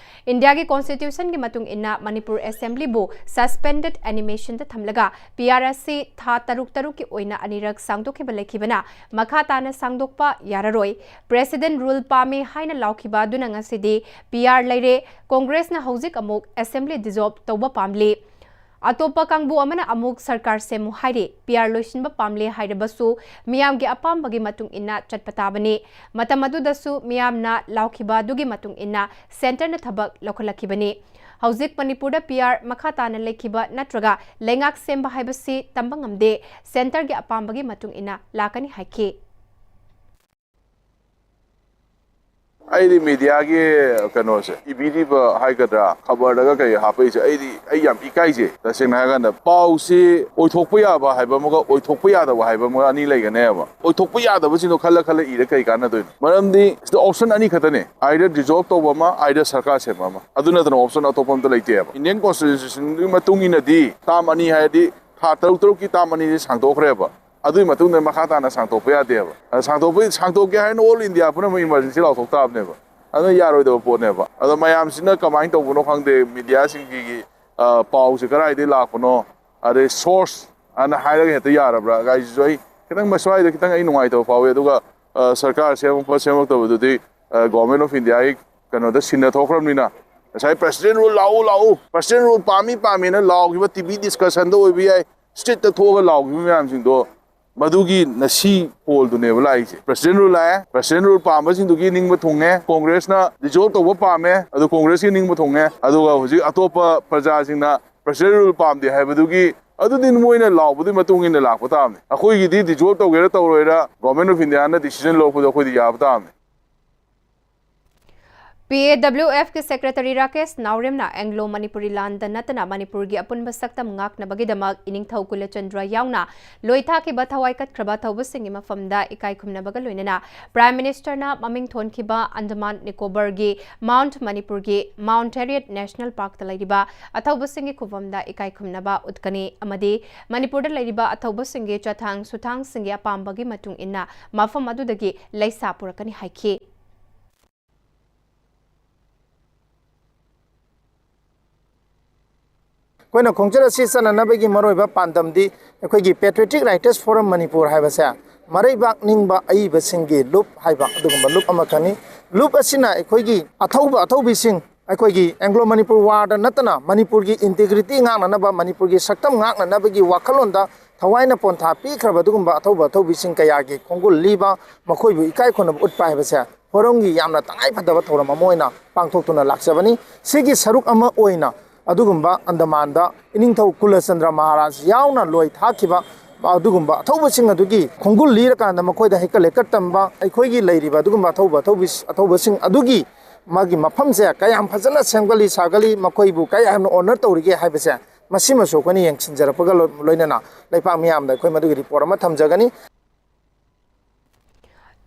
ꯏꯟꯗꯤꯌꯥꯒꯤ constitutionꯒꯤ ꯃꯇꯨꯡ ꯏꯟꯅ ꯃꯅꯤꯄꯨꯔ assemblyꯕꯨ suspended animationꯗ ꯊꯝꯂꯒ P R ꯑꯁꯤ ꯊꯥ ꯇꯔꯨꯛ ꯇꯔꯨꯛꯀꯤ ꯑꯣꯏꯅ ꯑꯅꯤꯔꯛ ꯁꯥꯡꯗꯣꯛꯈꯤꯕ ꯂꯩꯈꯤꯕꯅ ꯃꯈꯥ ꯇꯥꯅ ꯁꯥꯡꯗꯣꯛꯄ ꯌꯥꯔꯔꯣꯏ꯫ President rule ꯄꯥꯝꯃꯤ ꯍꯥꯏꯅ ꯂꯥꯎꯈꯤꯕ ꯑꯗꯨꯅ ꯉꯁꯤꯗꯤ P R ꯂꯩꯔꯦ꯫ ꯀꯣꯡꯒ꯭ꯔꯦꯁꯅ ꯍꯧꯖꯤꯛ ꯑꯃꯨꯛ assembly dissolve ꯇꯧꯕ ꯄꯥꯝꯂꯤ꯫ ꯑꯇꯣꯞꯄ ꯀꯥꯡꯕꯨ ꯑꯃꯅ ꯑꯃꯨꯛ ꯁꯔꯀꯥꯔ ꯁꯦꯝꯃꯨ ꯍꯥꯏꯔꯤ꯫ P R ꯂꯣꯏꯁꯤꯟꯕ ꯄꯥꯝꯂꯦ ꯍꯥꯏꯔꯕꯁꯨ ꯃꯤꯌꯥꯝꯒꯤ ꯑꯄꯥꯝꯕꯒꯤ ꯃꯇꯨꯡ ꯏꯟꯅ ꯆꯠꯄ ꯇꯥꯕꯅꯤ꯫ ꯃꯇꯝ ꯑꯗꯨꯗꯁꯨ ꯃꯤꯌꯥꯝꯅ ꯂꯥꯎꯈꯤꯕ ꯑꯗꯨꯒꯤ ꯃꯇꯨꯡ ꯏꯟꯅ centreꯅ ꯊꯕꯛ ꯂꯧꯈꯠꯂꯛꯈꯤꯕꯅꯤ꯫ ꯍꯧꯖꯤꯛ ꯃꯅꯤꯄꯨꯔꯗ P R ꯃꯈꯥ ꯇꯥꯅ ꯂꯩꯈꯤꯕ ꯅꯠꯇ꯭ꯔꯒ ꯂꯩꯉꯥꯛ ꯁꯦꯝꯕ ꯍꯥꯏꯕꯁꯤ ꯇꯝꯕ ꯉꯝꯗꯦ꯫ Centreꯒꯤ ꯑꯄꯥꯝꯕꯒꯤ ꯃꯇꯨꯡ ꯏꯟꯅ ꯂꯥꯛꯀꯅꯤ ꯍꯥꯏꯈꯤ꯫ ꯑꯩꯗꯤ mediaꯒꯤ ꯀꯩꯅꯣꯁꯦ, ꯏꯕꯤꯔꯤꯕ ꯍꯥꯏꯒꯗ꯭ꯔꯥ, ꯈꯕꯔꯗꯒ ꯀꯩ ꯍꯥꯞꯄꯛꯏꯁꯦ, ꯑꯩꯗꯤ, ꯑꯩ ꯌꯥꯝ ꯏꯀꯥꯏꯖꯩ꯫ ꯇꯁꯦꯡꯅ ꯍꯥꯏꯔꯀꯥꯟꯗ, ꯄꯥꯎꯁꯤ ꯑꯣꯏꯊꯣꯛꯄ ꯌꯥꯕ ꯍꯥꯏꯕ ꯑꯃꯒ ꯑꯣꯏꯊꯣꯛꯄ ꯌꯥꯗꯕ ꯍꯥꯏꯕ ꯑꯃꯒ ꯑꯅꯤ ꯂꯩꯒꯅꯦꯕ꯫ ꯑꯣꯏꯊꯣꯛꯄ ꯌꯥꯗꯕꯁꯤꯡꯗꯣ ꯈꯜꯂ ꯈꯜꯂ ꯏꯔ ꯀꯩ ꯀꯥꯟꯅꯗꯣꯏꯅꯣ? ꯃꯔꯝꯗꯤ ꯁꯤꯗ option ꯑꯅꯤ ꯈꯛꯇꯅꯦ, either dissolve ꯇꯧꯕ ꯑꯃ, either ꯁꯔꯀꯥꯔ ꯁꯦꯝꯕ ꯑꯃ꯫ ꯑꯗꯨ ꯅꯠꯇꯅ option ꯑꯇꯣꯞꯄ ꯑꯝꯇ ꯂꯩꯇꯦꯕ꯫ Indian constitutionꯒꯤ ꯃꯇꯨꯡ ꯏꯟꯅꯗꯤ term ꯑꯅꯤ ꯍꯥꯏꯔꯗꯤ ꯊꯥ ꯇꯔꯨꯛ ꯇꯔꯨꯛꯀꯤ term ꯑꯅꯤꯁꯦ ꯁꯥꯡꯗꯣꯛꯈ꯭ꯔꯦꯕ꯫ ꯑꯗꯨꯒꯤ ꯃꯇꯨꯡꯗ ꯃꯈꯥ ꯇꯥꯅ ꯁꯥꯡꯗꯣꯛꯄ ꯌꯥꯗꯦꯕ꯫ ꯑꯗ ꯁꯥꯡꯗꯣꯛꯄ, ꯁꯥꯡꯗꯣꯛꯀꯦ ꯍꯥꯏꯅ all India ꯄꯨꯝꯅꯃꯛ emergency ꯂꯥꯎꯊꯣꯛ ꯇꯥꯕꯅꯦꯕ꯫ ꯑꯗꯨꯅ ꯌꯥꯔꯣꯏꯗꯕ ꯄꯣꯠꯅꯦꯕ꯫ ꯑꯗꯣ ꯃꯌꯥꯝꯁꯤꯅ ꯀꯃꯥꯏꯅ ꯇꯧꯕꯅꯣ ꯈꯪꯗꯦ, mediaꯁꯤꯡꯒꯤ, ꯑ, ꯄꯥꯎꯁꯦ ꯀꯗꯥꯏꯗꯒꯤ ꯂꯥꯛꯄꯅꯣ, ꯑꯗꯩ source ꯑꯅ ꯍꯥꯏꯔꯒ ꯍꯦꯛꯇ ꯌꯥꯔꯕ꯭ꯔꯥ ꯒꯥꯏꯁꯤꯁꯨ ꯑꯩ ꯈꯤꯇꯪ ꯃꯁ꯭ꯋꯥꯏꯗ ꯈꯤꯇꯪ ꯑꯩ ꯅꯨꯡꯉꯥꯏꯇꯕ ꯐꯥꯎꯋꯤ꯫ ꯑꯗꯨꯒ, ꯑ, ꯁꯔꯀꯥꯔ ꯁꯦꯝꯃꯛꯄ ꯁꯦꯝꯃꯛꯇꯕꯗꯨꯗꯤ, ꯑ, Government of Indiaꯒꯤ ꯀꯩꯅꯣꯗ ꯁꯤꯟꯅ ꯊꯣꯛꯈ꯭ꯔꯕꯅꯤꯅ, ꯉꯁꯥꯏ President rule ꯂꯥꯛꯎ ꯂꯥꯛꯎ, President rule ꯄꯥꯝꯃꯤ ꯄꯥꯝꯃꯤꯅ ꯂꯥꯎꯈꯤꯕ T V discussionꯗ ꯑꯣꯏꯕ ꯌꯥꯏ, streetꯇ ꯊꯣꯛꯑꯒ ꯂꯥꯎꯈꯤꯕ ꯃꯌꯥꯝꯁꯤꯡꯗꯣ ꯃꯗꯨꯒꯤ ꯉꯁꯤ ꯄꯣꯜꯗꯨꯅꯦꯕ ꯂꯥꯛꯏꯁꯦ꯫ President rule ꯂꯥꯛꯑꯦ, President rule ꯄꯥꯝꯕꯁꯤꯡꯗꯨꯒꯤ ꯅꯤꯡꯕ ꯊꯨꯡꯉꯦ, ꯀꯣꯡꯒ꯭ꯔꯦꯁꯅ dissolve ꯇꯧꯕ ꯄꯥꯝꯃꯦ, ꯑꯗꯨ ꯀꯣꯡꯒ꯭ꯔꯦꯁꯀꯤ ꯅꯤꯡꯕ ꯊꯨꯡꯉꯦ, ꯑꯗꯨꯒ ꯍꯧꯖꯤꯛ ꯑꯇꯣꯞꯄ ꯄ꯭ꯔꯖꯥꯁꯤꯡꯅ President rule ꯄꯥꯝꯗꯦ ꯍꯥꯏꯕꯗꯨꯒꯤ ꯑꯗꯨꯗꯤ ꯃꯣꯏꯅ ꯂꯥꯎꯕꯗꯨꯒꯤ ꯃꯇꯨꯡ ꯏꯟꯅ ꯂꯥꯛꯄ ꯇꯥꯕꯅꯤ꯫ ꯑꯩꯈꯣꯏꯒꯤꯗꯤ dissolve ꯇꯧꯒꯦꯔꯥ ꯇꯧꯔꯣꯏꯔꯥ, Government of Indiaꯅ decision ꯂꯧꯔꯛꯄꯗꯣ ꯑꯩꯈꯣꯏꯗꯤ ꯌꯥꯕ ꯇꯥꯕꯅꯤ꯫ P A W Fꯀꯤ Secretary Rakesh ꯅꯥꯎꯔꯦꯝꯅ Anglo Manipuri ꯂꯥꯟꯗ ꯅꯠꯇꯅ ꯃꯅꯤꯄꯨꯔꯒꯤ ꯑꯄꯨꯟꯕ ꯁꯛꯇꯝ ꯉꯥꯛꯅꯕꯒꯤꯗꯃꯛ ꯏꯅꯤꯡꯊꯧ ꯀꯨꯂꯆꯟꯗ꯭ꯔ ꯌꯥꯎꯅ ꯂꯣꯏꯊꯥꯈꯤꯕ ꯊꯋꯥꯏ ꯀꯠꯈ꯭ꯔꯕ ꯑꯊꯧꯕꯁꯤꯡꯒꯤ ꯃꯐꯝꯗ ꯏꯀꯥꯏ ꯈꯨꯝꯅꯕꯒ ꯂꯣꯏꯅꯅ Prime Ministerꯅ ꯃꯃꯤꯡ ꯊꯣꯟꯈꯤꯕ Andaman ꯅꯤꯀꯣꯕꯔꯒꯤ Mount Manipurꯒꯤ Mount Harriet National Parkꯇ ꯂꯩꯔꯤꯕ ꯑꯊꯧꯕꯁꯤꯡꯒꯤ ꯈꯨꯕꯝꯗ ꯏꯀꯥꯏ ꯈꯨꯝꯅꯕ ꯎꯠꯀꯅꯤ ꯑꯃꯗꯤ ꯃꯅꯤꯄꯨꯔꯗ ꯂꯩꯔꯤꯕ ꯑꯊꯧꯕꯁꯤꯡꯒꯤ ꯆꯊꯥꯡ ꯁꯨꯊꯥꯡꯁꯤꯡꯒꯤ ꯑꯄꯥꯝꯕꯒꯤ ꯃꯇꯨꯡ ꯏꯟꯅ ꯃꯐꯝ ꯑꯗꯨꯗꯒꯤ ꯂꯩꯁꯥ ꯄꯨꯔꯛꯀꯅꯤ ꯍꯥꯏꯈꯤ꯫ ꯑꯩꯈꯣꯏꯅ ꯈꯣꯡꯆꯠ ꯑꯁꯤ ꯆꯠꯅꯅꯕꯒꯤ ꯃꯔꯨꯑꯣꯏꯕ ꯄꯥꯟꯗꯝꯗꯤ ꯑꯩꯈꯣꯏꯒꯤ Patriotic Writers Forum ꯃꯅꯤꯄꯨꯔ ꯍꯥꯏꯕꯁꯦ ꯃꯔꯩꯕꯥꯛ ꯅꯤꯡꯕ ꯑꯏꯕꯁꯤꯡꯒꯤ ꯂꯨꯞ ꯍꯥꯏꯕ ꯑꯗꯨꯒꯨꯝꯕ ꯂꯨꯞ ꯑꯃꯈꯛꯅꯤ꯫ ꯂꯨꯞ ꯑꯁꯤꯅ ꯑꯩꯈꯣꯏꯒꯤ ꯑꯊꯧꯕ ꯑꯊꯧꯕꯤꯁꯤꯡ, ꯑꯩꯈꯣꯏꯒꯤ Anglo Manipur Warꯗ ꯅꯠꯇꯅ ꯃꯅꯤꯄꯨꯔꯒꯤ integrity ꯉꯥꯛꯅꯅꯕ, ꯃꯅꯤꯄꯨꯔꯒꯤ ꯁꯛꯇꯝ ꯉꯥꯛꯅꯅꯕꯒꯤ ꯋꯥꯈꯜꯂꯣꯟꯗ ꯊꯋꯥꯏꯅ ꯄꯣꯟꯊꯥ ꯄꯤꯈ꯭ꯔꯕ ꯑꯗꯨꯒꯨꯝꯕ ꯑꯊꯧꯕ ꯑꯊꯧꯕꯤꯁꯤꯡ ꯀꯌꯥꯒꯤ ꯈꯣꯡꯒꯨꯜ ꯂꯤꯕ, ꯃꯈꯣꯏꯕꯨ ꯏꯀꯥꯏ ꯈꯨꯝꯅꯕ ꯎꯠꯄ ꯍꯥꯏꯕꯁꯦ ꯐꯣꯔꯝꯒꯤ ꯌꯥꯝꯅ ꯇꯉꯥꯏ ꯐꯗꯕ ꯊꯧꯔꯝ ꯑꯃ ꯑꯣꯏꯅ ꯄꯥꯡꯊꯣꯛꯇꯨꯅ ꯂꯥꯛꯆꯕꯅꯤ꯫ ꯁꯤꯒꯤ ꯁꯔꯨꯛ ꯑꯃ ꯑꯣꯏꯅ ꯑꯗꯨꯒꯨꯝꯕ ꯑꯟꯗꯃꯥꯟꯗ ꯏꯅꯤꯡꯊꯧ ꯀꯨꯂꯆꯟꯗ꯭ꯔ ꯃꯍꯥꯔꯥꯖ ꯌꯥꯎꯅ ꯂꯣꯏ ꯊꯥꯈꯤꯕ ꯑꯗꯨꯒꯨꯝꯕ ꯑꯊꯧꯕꯁꯤꯡ ꯑꯗꯨꯒꯤ ꯈꯣꯡꯒꯨꯜ ꯂꯤꯔꯀꯥꯟꯗ ꯃꯈꯣꯏꯗ ꯍꯩꯀꯠ ꯂꯩꯀꯠ ꯇꯝꯕ, ꯑꯩꯈꯣꯏꯒꯤ ꯂꯩꯔꯤꯕ ꯑꯗꯨꯒꯨꯝꯕ ꯑꯊꯧꯕ ꯑꯊꯧꯕꯤ-, ꯑꯊꯧꯕꯁꯤꯡ ꯑꯗꯨꯒꯤ ꯃꯥꯒꯤ ꯃꯐꯝꯁꯦ ꯀꯌꯥꯝ ꯐꯖꯅ ꯁꯦꯝꯒꯠꯂꯤ ꯁꯥꯒꯠꯂꯤ, ꯃꯈꯣꯏꯕꯨ ꯀꯌꯥꯝꯅ honor ꯇꯧꯔꯤꯒꯦ ꯍꯥꯏꯕꯁꯦ, ꯃꯁꯤꯃꯁꯨ ꯑꯩꯈꯣꯏꯅ ꯌꯦꯡꯁꯤꯟꯖꯔꯛꯄꯒ ꯂꯣ-, ꯂꯣꯏꯅꯅ ꯂꯩꯄꯥꯛ ꯃꯤꯌꯥꯝꯗ ꯑꯩꯈꯣꯏ ꯃꯗꯨꯒꯤ report ꯑꯃ ꯊꯝꯖꯒꯅꯤ꯫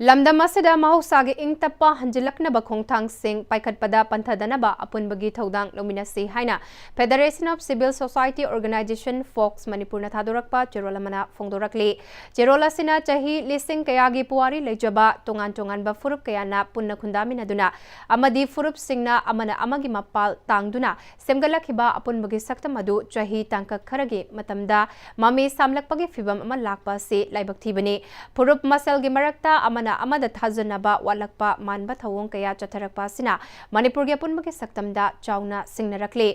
ꯂꯝꯗꯝ ꯑꯁꯤꯗ ꯃꯍꯧꯁꯥꯒꯤ ꯏꯪ ꯇꯞꯄ ꯍꯟꯖꯤꯜꯂꯛꯅꯕ ꯈꯣꯡꯊꯥꯡꯁꯤꯡ ꯄꯥꯏꯈꯠꯄꯗ ꯄꯟꯊꯗꯅꯕ ꯑꯄꯨꯟꯕꯒꯤ ꯊꯧꯗꯥꯡ ꯂꯧꯃꯤꯟꯅꯁꯤ ꯍꯥꯏꯅ Federation of Civil Society Organisation, fox, ꯃꯅꯤꯄꯨꯔꯅ ꯊꯥꯗꯣꯔꯛꯄ ꯆꯦꯔꯣꯜ ꯑꯃꯅ ꯐꯣꯡꯗꯣꯔꯛꯂꯤ꯫ ꯆꯦꯔꯣꯜ ꯑꯁꯤꯅ ꯆꯍꯤ ꯂꯤꯁꯤꯡ ꯀꯌꯥꯒꯤ ꯄꯨꯋꯥꯔꯤ ꯂꯩꯖꯕ ꯇꯣꯉꯥꯟ ꯇꯣꯉꯥꯟꯕ ꯐꯨꯔꯨꯞ ꯀꯌꯥꯅ ꯄꯨꯟꯅ ꯈꯨꯟꯗꯥꯃꯤꯟꯅꯗꯨꯅ ꯑꯃꯗꯤ ꯐꯨꯔꯨꯞꯁꯤꯡꯅ ꯑꯃꯅ ꯑꯃꯒꯤ ꯃꯄꯥꯜ ꯇꯥꯡꯗꯨꯅ ꯁꯦꯝꯒꯠꯂꯛꯈꯤꯕ ꯑꯄꯨꯟꯕꯒꯤ ꯁꯛꯇꯝ ꯑꯗꯨ ꯆꯍꯤ ꯇꯥꯡꯀꯛ ꯈꯔꯒꯤ ꯃꯇꯝꯗ ꯃꯃꯤ ꯁꯥꯝꯂꯛꯄꯒꯤ ꯐꯤꯚꯝ ꯑꯃ ꯂꯥꯛꯄ ꯑꯁꯤ ꯂꯥꯏꯕꯛ ꯊꯤꯕꯅꯤ꯫ ꯐꯨꯔꯨꯞ ꯃꯁꯦꯜꯒꯤ ꯃꯔꯛꯇ ꯑꯃꯅ ꯑꯃꯗ ꯊꯥꯖꯅꯕ ꯋꯥꯠꯂꯛꯄ ꯃꯥꯟꯕ ꯊꯧꯑꯣꯡ ꯀꯌꯥ ꯆꯠꯊꯔꯛꯄ ꯑꯁꯤꯅ ꯃꯅꯤꯄꯨꯔꯒꯤ ꯑꯄꯨꯟꯕꯒꯤ ꯁꯛꯇꯝꯗ ꯆꯥꯎꯅ ꯁꯤꯡꯅꯔꯛꯂꯤ꯫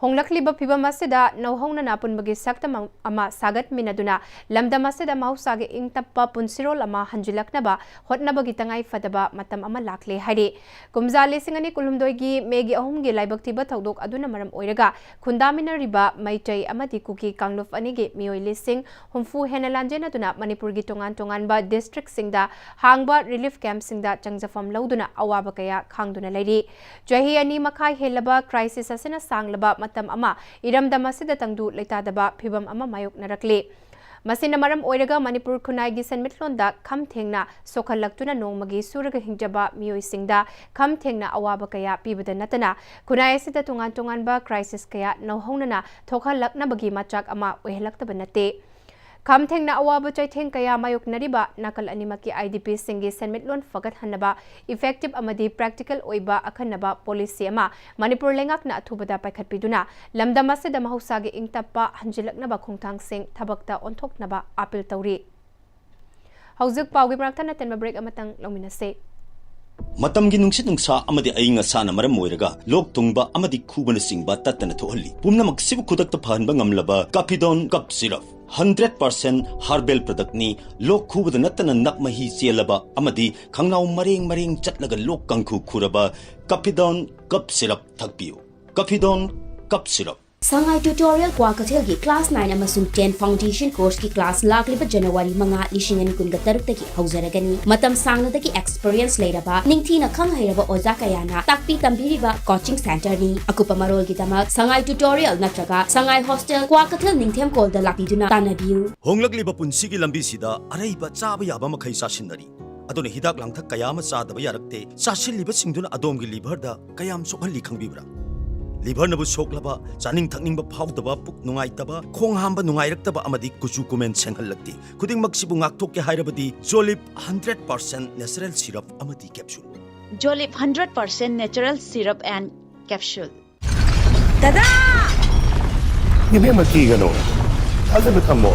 ꯍꯣꯡꯂꯛꯂꯤꯕ ꯐꯤꯚꯝ ꯑꯁꯤꯗ ꯅꯧꯍꯧꯅꯅ ꯑꯄꯨꯟꯕꯒꯤ ꯁꯛꯇꯝ ꯑꯃ ꯁꯥꯒꯠꯃꯤꯟꯅꯗꯨꯅ ꯂꯝꯗꯝ ꯑꯁꯤꯗ ꯃꯍꯧꯁꯥꯒꯤ ꯏꯪ ꯇꯞꯄ ꯄꯨꯟꯁꯤꯔꯣꯜ ꯑꯃ ꯍꯟꯖꯤꯜꯂꯛꯅꯕ ꯍꯣꯠꯅꯕꯒꯤ ꯇꯉꯥꯏ ꯐꯗꯕ ꯃꯇꯝ ꯑꯃ ꯂꯥꯛꯂꯦ ꯍꯥꯏꯔꯤ꯫ ꯀꯨꯝꯖꯥ ꯂꯤꯁꯤꯡ ꯑꯅꯤ ꯀꯨꯟꯍꯨꯝꯗꯣꯏꯒꯤ ꯃꯦꯒꯤ ꯑꯍꯨꯝꯒꯤ ꯂꯥꯏꯕꯛ ꯊꯤꯕ ꯊꯧꯗꯣꯛ ꯑꯗꯨꯅ ꯃꯔꯝ ꯑꯣꯏꯔꯒ ꯈꯨꯟꯗꯥꯃꯤꯟꯅꯔꯤꯕ ꯃꯩꯇꯩ ꯑꯃꯗꯤ ꯀꯨꯀꯤ ꯀꯥꯡꯂꯨꯞ ꯑꯅꯤꯒꯤ ꯃꯤꯑꯣꯏ ꯂꯤꯁꯤꯡ ꯍꯨꯝꯐꯨ ꯍꯦꯟꯅ ꯂꯥꯟꯖꯦꯟꯅꯗꯨꯅ ꯃꯅꯤꯄꯨꯔꯒꯤ ꯇꯣꯉꯥꯟ ꯇꯣꯉꯥꯟꯕ ꯗꯤꯁꯇ꯭ꯔꯤꯛꯁꯤꯡꯗ ꯍꯥꯡꯕ ꯔꯤꯂꯤꯐ ꯀꯦꯝꯞꯁꯤꯡꯗ ꯆꯪꯖꯐꯝ ꯂꯧꯗꯨꯅ ꯑꯋꯥꯕ ꯀꯌꯥ ꯈꯥꯡꯗꯨꯅ ꯂꯩꯔꯤ꯫ ꯆꯍꯤ ꯑꯅꯤ ꯃꯈꯥꯏ ꯍꯦꯜꯂꯕ ꯀ꯭ꯔꯥꯏꯁꯤꯁ ꯑꯁꯤꯅ ꯁꯥꯡꯂꯕ ꯃꯇꯝ ꯑꯃ ꯏꯔꯝꯗꯝ ꯑꯁꯤꯗ ꯇꯪꯗꯨ ꯂꯩꯇꯥꯗꯕ ꯐꯤꯚꯝ ꯑꯃ ꯃꯥꯌꯣꯛꯅꯔꯛꯂꯤ꯫ ꯃꯁꯤꯅ ꯃꯔꯝ ꯑꯣꯏꯔꯒ ꯃꯅꯤꯄꯨꯔ ꯈꯨꯟꯅꯥꯏꯒꯤ ꯁꯦꯟꯃꯤꯠꯂꯣꯟꯗ ꯈꯝ ꯊꯦꯡꯅ ꯁꯣꯛꯍꯜꯂꯛꯇꯨꯅ ꯅꯣꯡꯃꯒꯤ ꯁꯨꯔꯒ ꯍꯤꯡꯖꯕ ꯃꯤꯑꯣꯏꯁꯤꯡꯗ ꯈꯝ ꯊꯦꯡꯅ ꯑꯋꯥꯕ ꯀꯌꯥ ꯄꯤꯕꯗ ꯅꯠꯇꯅ ꯈꯨꯟꯅꯥꯏ ꯑꯁꯤꯗ ꯇꯣꯉꯥꯟ ꯇꯣꯉꯥꯟꯕ ꯀ꯭ꯔꯥꯏꯁꯤꯁ ꯀꯌꯥ ꯅꯧꯍꯧꯅꯅ ꯊꯣꯛꯍꯜꯂꯛꯅꯕꯒꯤ ꯃꯆꯥꯛ ꯑꯃ ꯑꯣꯏꯍꯜꯂꯛꯇꯕ ꯅꯠꯇꯦ꯫ ꯈꯝ ꯊꯦꯡꯅ ꯑꯋꯥꯕ ꯆꯩꯊꯦꯡ ꯀꯌꯥ ꯃꯥꯌꯣꯛꯅꯔꯤꯕ ꯅꯥꯀꯜ ꯑꯅꯤꯃꯛꯀꯤ ꯑꯥꯏ ꯗꯤ ꯄꯤꯁꯤꯡꯒꯤ ꯁꯦꯟꯃꯤꯠꯂꯣꯟ ꯐꯒꯠꯍꯟꯅꯕ effective ꯑꯃꯗꯤ practical ꯑꯣꯏꯕ ꯑꯈꯟꯅꯕ policy ꯑꯃ ꯃꯅꯤꯄꯨꯔ ꯂꯩꯉꯥꯛꯅ ꯑꯊꯨꯕꯗ ꯄꯥꯏꯈꯠꯄꯤꯗꯨꯅ ꯂꯝꯗꯝ ꯑꯁꯤꯗ ꯃꯍꯧꯁꯥꯒꯤ ꯏꯪ ꯇꯞꯄ ꯍꯟꯖꯤꯜꯂꯛꯅꯕ ꯈꯣꯡꯊꯥꯡꯁꯤꯡ ꯊꯕꯛꯇ ꯑꯣꯟꯊꯣꯛꯅꯕ appeal ꯇꯧꯔꯤ꯫ ꯍꯧꯖꯤꯛ ꯄꯥꯎꯒꯤ ꯃꯅꯥꯛꯇ ꯅꯠꯇꯦꯟꯕ break ꯑꯃꯇꯪ ꯂꯧꯃꯤꯟꯅꯁꯤ꯫ ꯃꯇꯝꯒꯤ ꯅꯨꯡꯁꯤꯠ ꯅꯨꯡꯁꯥ ꯑꯃꯗꯤ ꯑꯏꯪ ꯑꯁꯥꯅ ꯃꯔꯝ ꯑꯣꯏꯔꯒ ꯂꯣꯛ ꯊꯨꯡꯕ ꯑꯃꯗꯤ ꯈꯨꯕꯅꯆꯤꯡꯕ ꯇꯠꯇꯅ ꯊꯣꯛꯍꯜꯂꯤ꯫ ꯄꯨꯝꯅꯃꯛꯁꯤꯕꯨ ꯈꯨꯗꯛꯇ ꯐꯍꯟꯕ ꯉꯝꯂꯕ Caphidone Cough Syrup, hundred percent herbal product ꯅꯤ꯫ ꯂꯣꯛ ꯈꯨꯕꯗ ꯅꯠꯇꯅ ꯅꯞ ꯃꯍꯤ ꯆꯦꯜꯂꯕ ꯑꯃꯗꯤ ꯈꯪꯅꯥꯎ ꯃꯔꯦꯡ ꯃꯔꯦꯡ ꯆꯠꯂꯒ ꯂꯣꯛ ꯀꯥꯡꯈꯨ ꯈꯨꯔꯕ Caphidone Cough Syrup ꯊꯛꯄꯤꯌꯨ꯫ Caphidone Cough Syrup꯫ ꯁꯉꯥꯏ Tutorial ꯀ꯭ꯋꯥꯀꯩꯊꯦꯜꯒꯤ class nine ꯑꯃꯁꯨꯡ ten foundation course ꯀꯤ class ꯂꯥꯛꯂꯤꯕ January ꯃꯉꯥ, ꯂꯤꯁꯤꯡ ꯑꯅꯤ ꯀꯨꯟꯒ ꯇꯔꯨꯛꯇꯒꯤ ꯍꯧꯖꯔꯒꯅꯤ꯫ ꯃꯇꯝ ꯁꯥꯡꯅꯗꯒꯤ experience ꯂꯩꯔꯕ, ꯅꯤꯡꯊꯤꯅ ꯈꯪ ꯍꯩꯔꯕ ꯑꯣꯖꯥ ꯀꯌꯥꯅ ꯇꯥꯛꯄꯤ ꯇꯝꯕꯤꯔꯤꯕ coaching centre ꯅꯤ꯫ ꯑꯀꯨꯞꯄ ꯃꯔꯣꯜꯒꯤꯗꯃꯛ ꯁꯉꯥꯏ Tutorial ꯅꯠꯇ꯭ꯔꯒ ꯁꯉꯥꯏ Hostel, ꯀ꯭ꯋꯥꯀꯩꯊꯦꯜ ꯅꯤꯡꯊꯦꯝ ꯀꯣꯜꯗ ꯂꯥꯛꯄꯤꯗꯨꯅ ꯇꯥꯟꯅꯕꯤꯌꯨ꯫ ꯍꯣꯡꯂꯛꯂꯤꯕ ꯄꯨꯟꯁꯤꯒꯤ ꯂꯝꯕꯤꯁꯤꯗ ꯑꯔꯩꯕ ꯆꯥꯕ ꯌꯥꯕ ꯃꯈꯩ ꯆꯥꯁꯤꯟꯅꯔꯤ꯫ ꯑꯗꯨꯅ ꯍꯤꯗꯥꯛ ꯂꯥꯡꯊꯛ ꯀꯌꯥ ꯑꯃ ꯆꯥꯗꯕ ꯌꯥꯔꯛꯇꯦ꯫ ꯆꯥꯁꯤꯜꯂꯤꯕꯁꯤꯡꯗꯨꯅ ꯑꯗꯣꯝꯒꯤ liver ꯗ ꯀꯌꯥꯝ ꯁꯣꯛꯍꯜꯂꯤ ꯈꯪꯕꯤꯕ꯭ꯔꯥ? Liver ꯅꯕꯨ ꯁꯣꯛꯂꯕ, ꯆꯥꯅꯤꯡ ꯊꯛꯅꯤꯡꯕ ꯐꯥꯎꯗꯕ, ꯄꯨꯛ ꯅꯨꯡꯉꯥꯏꯇꯕ, ꯈꯣꯡ ꯍꯥꯝꯕ ꯅꯨꯡꯉꯥꯏꯔꯛꯇꯕ ꯑꯃꯗꯤ ꯀꯨꯆꯨ ꯀꯨꯃꯦꯟ ꯁꯦꯡꯍꯜꯂꯛꯇꯦ꯫ ꯈꯨꯗꯤꯡꯃꯛꯁꯤꯕꯨ ꯉꯥꯛꯊꯣꯛꯀꯦ ꯍꯥꯏꯔꯕꯗꯤ Jolib hundred percent natural syrup ꯑꯃꯗꯤ capsule꯫ Jolib hundred percent natural syrup and capsule꯫ ꯗꯗꯥ! ꯏꯕꯦꯝꯃ, ꯀꯤꯒꯅꯨ꯫ ꯊꯥꯖꯕ ꯊꯝꯃꯣ꯫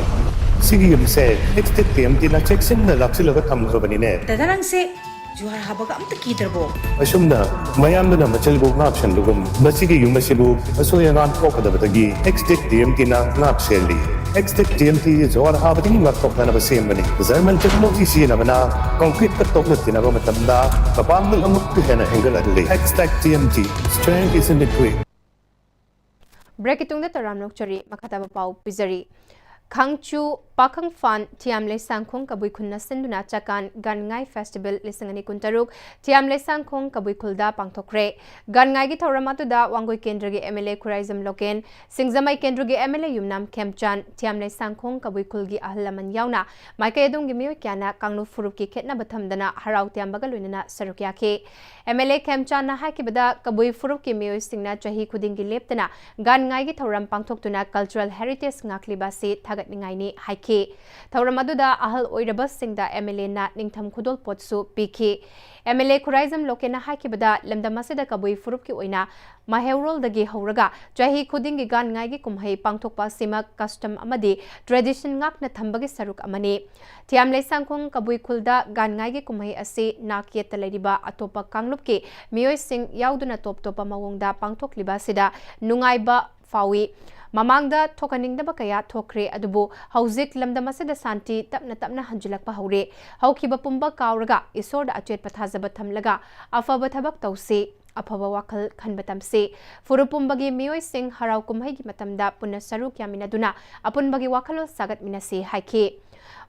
ꯁꯤꯒꯤ ꯌꯨꯝꯁꯦ ꯍꯦꯛꯁꯇꯦꯠ ꯄꯤ ꯑꯦꯝ ꯇꯤꯅ ꯆꯦꯛꯁꯤꯟꯅ ꯂꯥꯛꯁꯤꯜꯂꯒ ꯊꯝꯈ꯭ꯔꯕꯅꯤꯅꯦ꯫ ꯗꯗꯥ, ꯅꯪꯁꯦ ꯖꯨꯍꯥꯔ ꯍꯥꯕꯒ ꯑꯝꯇ ꯀꯤꯗ꯭ꯔꯕꯣ? ꯑꯁꯨꯝꯅ ꯃꯌꯥꯝꯗꯨꯅ ꯃꯆꯤꯜꯕꯨ ꯉꯥꯛ ꯁꯦꯟꯕꯒꯨꯝ, ꯃꯁꯤꯒꯤ ꯌꯨꯝ ꯑꯁꯤꯕꯨ ꯑꯁꯣꯏ ꯑꯉꯥꯝ ꯊꯣꯛꯀꯗꯕꯗꯒꯤ ꯑꯦꯛꯁꯇꯦꯛ ꯇꯤ ꯑꯦꯝ ꯇꯤꯅ ꯉꯥꯛ ꯁꯦꯜꯂꯤ꯫ ꯑꯦꯛꯁꯇꯦꯛ ꯇꯤ ꯑꯦꯝ ꯇꯤ ꯖꯨꯍꯥꯔ ꯍꯥꯕꯗꯒꯤ ꯉꯥꯛꯊꯣꯛꯅꯅꯕ ꯁꯦꯝꯕꯅꯤ꯫ ꯖꯔꯃꯟ ꯇꯦꯛꯅꯣꯂꯣꯖꯤ ꯁꯤꯖꯤꯟꯅꯕꯅ ꯀꯪꯀ꯭ꯔꯤꯠꯀ ꯇꯣꯛꯅ ꯇꯤꯟꯅꯕ ꯃꯇꯝꯗ ꯃꯄꯥꯡꯒꯜ ꯑꯃꯨꯛꯀ ꯍꯦꯟꯅ ꯍꯦꯟꯒꯠꯍꯜꯂꯤ꯫ ꯑꯦꯛꯁꯇꯦꯛ T M T, strength is in the grit꯫ ꯕ꯭ꯔꯦꯛꯀꯤ ꯇꯨꯡꯗ ꯇꯔꯥꯝꯅ ꯑꯣꯛꯆꯔꯤ꯫ ꯃꯈꯥ ꯇꯥꯕ ꯄꯥꯎ ꯄꯤꯖꯔꯤ꯫ ꯈꯥꯡꯆꯨ ꯄꯥꯈꯪꯐꯥꯟ ꯊꯤꯌꯥꯝ ꯂꯩꯁꯥꯡꯈꯣꯡ ꯀꯕꯨꯏ ꯈꯨꯟꯅ ꯁꯤꯟꯗꯨꯅ ꯆꯥꯀꯥꯟ ꯒꯥꯟꯉꯥꯏ ꯐꯦꯁꯇꯤꯚꯦꯜ ꯂꯤꯁꯤꯡ ꯑꯅꯤ ꯀꯨꯟꯇꯔꯨꯛ ꯊꯤꯌꯥꯝ ꯂꯩꯁꯥꯡꯈꯣꯡ ꯀꯕꯨꯏ ꯈꯨꯜꯗ ꯄꯥꯡꯊꯣꯛꯈ꯭ꯔꯦ꯫ ꯒꯥꯟꯉꯥꯏꯒꯤ ꯊꯧꯔꯝ ꯑꯗꯨꯗ ꯋꯥꯡꯒꯣꯏ ꯀꯦꯟꯗ꯭ꯔꯒꯤ M L A Khuraijam local, ꯁꯤꯡꯖꯃꯩ ꯀꯦꯟꯗ꯭ꯔꯒꯤ ꯑꯦꯝ ꯑꯦꯜ ꯑꯦ ꯌꯨꯝꯅꯥꯝ ꯈꯦꯝꯆꯥꯟ, ꯊꯤꯌꯥꯝ ꯂꯩꯁꯥꯡꯈꯣꯡ ꯀꯕꯨꯏ ꯈꯨꯜꯒꯤ ꯑꯍꯜ ꯂꯃꯟ ꯌꯥꯎꯅ ꯃꯥꯏꯀꯩ ꯑꯗꯨꯝꯒꯤ ꯃꯤꯑꯣꯏ ꯀꯌꯥꯅ ꯀꯥꯡꯂꯨꯞ ꯐꯨꯔꯨꯞꯀꯤ ꯈꯦꯠꯅꯕ ꯊꯝꯗꯅ ꯍꯔꯥꯎ ꯇꯌꯥꯝꯕꯒ ꯂꯣꯏꯅꯅ ꯁꯔꯨꯛ ꯌꯥꯈꯤ꯫ ꯑꯦꯝ ꯑꯦꯜ ꯑꯦ ꯈꯦꯝꯆꯥꯟꯅ ꯍꯥꯏꯈꯤꯕꯗ, ꯀꯕꯨꯏ ꯐꯨꯔꯨꯞꯀꯤ ꯃꯤꯑꯣꯏꯁꯤꯡꯅ ꯆꯍꯤ ꯈꯨꯗꯤꯡꯒꯤ ꯂꯦꯞꯇꯅ ꯒꯥꯟꯉꯥꯏꯒꯤ ꯊꯧꯔꯝ ꯄꯥꯡꯊꯣꯛꯇꯨꯅ ꯀꯜꯆꯔꯦꯜ ꯍꯦꯔꯤꯇꯦꯖ ꯉꯥꯛꯂꯤꯕ ꯑꯁꯤ ꯊꯥꯒꯠꯅꯤꯡꯉꯥꯏꯅꯤ ꯍꯥꯏꯈꯤ꯫ ꯊꯧꯔꯝ ꯑꯗꯨꯗ ꯑꯍꯜ ꯑꯣꯏꯔꯕꯁꯤꯡꯗ ꯑꯦꯝ ꯑꯦꯜ ꯑꯦꯅ ꯅꯤꯡꯊꯝ ꯈꯨꯗꯣꯜꯄꯣꯠꯁꯨ ꯄꯤꯈꯤ꯫ ꯑꯦꯝ ꯑꯦꯜ ꯑꯦ ꯈꯨꯔꯥꯏꯖꯝ ꯂꯣꯀꯦꯟꯅ ꯍꯥꯏꯈꯤꯕꯗ, ꯂꯝꯗꯝ ꯑꯁꯤꯗ ꯀꯕꯨꯏ ꯐꯨꯔꯨꯞꯀꯤ ꯑꯣꯏꯅ ꯃꯩꯍꯧꯔꯣꯜꯗꯒꯤ ꯍꯧꯔꯒ ꯆꯍꯤ ꯈꯨꯗꯤꯡꯒꯤ ꯒꯥꯟꯉꯥꯏꯒꯤ ꯀꯨꯝꯍꯩ ꯄꯥꯡꯊꯣꯛꯄ ꯑꯁꯤꯃꯛ ꯀꯁꯇꯝ ꯑꯃꯗꯤ ꯇ꯭ꯔꯦꯗꯤꯁꯟ ꯉꯥꯛꯅ ꯊꯝꯕꯒꯤ ꯁꯔꯨꯛ ꯑꯃꯅꯤ꯫ ꯊꯤꯌꯥꯝ ꯂꯩꯁꯥꯡꯈꯣꯡ ꯀꯕꯨꯏ ꯈꯨꯜꯗ ꯒꯥꯟꯉꯥꯏꯒꯤ ꯀꯨꯝꯍꯩ ꯑꯁꯤ ꯅꯥꯛ ꯌꯦꯠꯇ ꯂꯩꯔꯤꯕ ꯑꯇꯣꯞꯄ ꯀꯥꯡꯂꯨꯞꯀꯤ ꯃꯤꯑꯣꯏꯁꯤꯡ ꯌꯥꯎꯗꯨꯅ ꯇꯣꯞ ꯇꯣꯞꯄ ꯃꯑꯣꯡꯗ ꯄꯥꯡꯊꯣꯛꯂꯤꯕ ꯑꯁꯤꯗ ꯅꯨꯡꯉꯥꯏꯕ ꯐꯥꯎꯏ꯫ ꯃꯃꯥꯡꯗ ꯊꯣꯛꯍꯟꯅꯤꯡꯗꯕ ꯀꯌꯥ ꯊꯣꯛꯈ꯭ꯔꯦ, ꯑꯗꯨꯕꯨ ꯍꯧꯖꯤꯛ ꯂꯝꯗꯝ ꯑꯁꯤꯗ ꯁꯥꯟꯇꯤ ꯇꯞꯅ ꯇꯞꯅ ꯍꯟꯖꯤꯜꯂꯛꯄ ꯍꯧꯔꯦ꯫ ꯍꯧꯈꯤꯕ ꯄꯨꯝꯕ ꯀꯥꯎꯔꯒ ꯏꯁꯣꯔꯗ ꯑꯆꯦꯠꯄ ꯊꯥꯖꯕ ꯊꯝꯂꯒ ꯑꯐꯕ ꯊꯕꯛ ꯇꯧꯁꯤ, ꯑꯐꯕ ꯋꯥꯈꯜ ꯈꯟꯕ ꯇꯝꯁꯤ꯫ ꯐꯨꯔꯨꯞ ꯄꯨꯝꯕꯒꯤ ꯃꯤꯑꯣꯏꯁꯤꯡ ꯍꯔꯥꯎ ꯀꯨꯝꯍꯩꯒꯤ ꯃꯇꯝꯗ ꯄꯨꯟꯅ ꯁꯔꯨꯛ ꯌꯥꯃꯤꯟꯅꯗꯨꯅ ꯑꯄꯨꯟꯕꯒꯤ ꯋꯥꯈꯜꯂꯣꯟ ꯁꯥꯒꯠꯃꯤꯟꯅꯁꯤ ꯍꯥꯏꯈꯤ꯫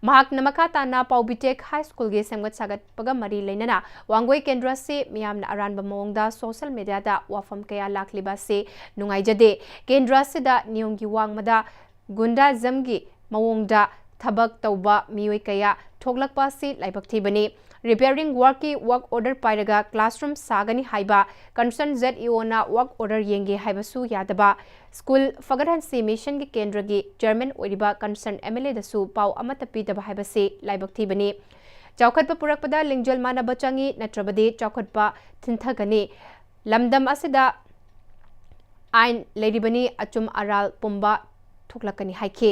ꯃꯍꯥꯛꯅ ꯃꯈꯥ ꯇꯥꯅ ꯄꯥꯎꯕꯤꯇꯦꯛ ꯍꯥꯏ ꯁ꯭ꯀꯨꯜꯒꯤ ꯁꯦꯝꯒꯠ ꯁꯥꯒꯠꯄꯒ ꯃꯔꯤ ꯂꯩꯅꯅ ꯋꯥꯡꯒꯣꯏ ꯀꯦꯟꯗ꯭ꯔ ꯑꯁꯤ ꯃꯤꯌꯥꯝꯅ ꯑꯔꯥꯟꯕ ꯃꯑꯣꯡꯗ ꯁꯣꯁꯦꯜ ꯃꯦꯗꯤꯌꯥꯗ ꯋꯥꯐꯝ ꯀꯌꯥ ꯂꯥꯛꯂꯤꯕ ꯑꯁꯤ ꯅꯨꯡꯉꯥꯏꯖꯗꯦ꯫ ꯀꯦꯟꯗ꯭ꯔ ꯑꯁꯤꯗ ꯅꯤꯌꯣꯝꯒꯤ ꯋꯥꯡꯃꯗ ꯒꯨꯟꯗꯥꯖꯝꯒꯤ ꯃꯑꯣꯡꯗ ꯊꯕꯛ ꯇꯧꯕ ꯃꯤꯑꯣꯏ ꯀꯌꯥ ꯊꯣꯛꯂꯛꯄ ꯑꯁꯤ ꯂꯥꯏꯕꯛ ꯊꯤꯕꯅꯤ꯫ ꯔꯤꯄꯤꯌꯥꯔꯤꯡ ꯋꯥꯔꯛꯀꯤ ꯋꯥꯔꯛ ꯑꯣꯔꯗꯔ ꯄꯥꯏꯔꯒ ꯀ꯭ꯂꯥꯁꯔꯨꯝ ꯁꯥꯒꯅꯤ ꯍꯥꯏꯕ ꯀꯟꯁꯔꯟ ꯖꯦꯠ ꯏ ꯑꯣꯅ ꯋꯥꯔꯛ ꯑꯣꯔꯗꯔ ꯌꯦꯡꯒꯦ ꯍꯥꯏꯕꯁꯨ ꯌꯥꯗꯕ, ꯁ꯭ꯀꯨꯜ ꯐꯒꯠꯍꯟꯁꯤ ꯃꯤꯁꯟꯒꯤ ꯀꯦꯟꯗ꯭ꯔꯒꯤ ꯆꯤꯌꯔꯃꯦꯟ ꯑꯣꯏꯔꯤꯕ ꯀꯟꯁꯔꯟ ꯑꯦꯝ ꯑꯦꯜ ꯑꯦꯗꯁꯨ ꯄꯥꯎ ꯑꯃꯠꯇ ꯄꯤꯗꯕ ꯍꯥꯏꯕꯁꯤ ꯂꯥꯏꯕꯛ ꯊꯤꯕꯅꯤ꯫ ꯆꯥꯎꯈꯠꯄ ꯄꯨꯔꯛꯄꯗ ꯂꯤꯡꯖꯦꯜ ꯃꯥꯟꯅꯕ ꯆꯪꯏ, ꯅꯠꯇ꯭ꯔꯕꯗꯤ ꯆꯥꯎꯈꯠꯄ ꯊꯤꯟꯊꯒꯅꯤ꯫ ꯂꯝꯗꯝ ꯑꯁꯤꯗ ꯑꯥꯏꯟ ꯂꯩꯔꯤꯕꯅꯤ, ꯑꯆꯨꯝ ꯑꯔꯥꯜ ꯄꯨꯝꯕ ꯊꯣꯛꯂꯛꯀꯅꯤ ꯍꯥꯏꯈꯤ꯫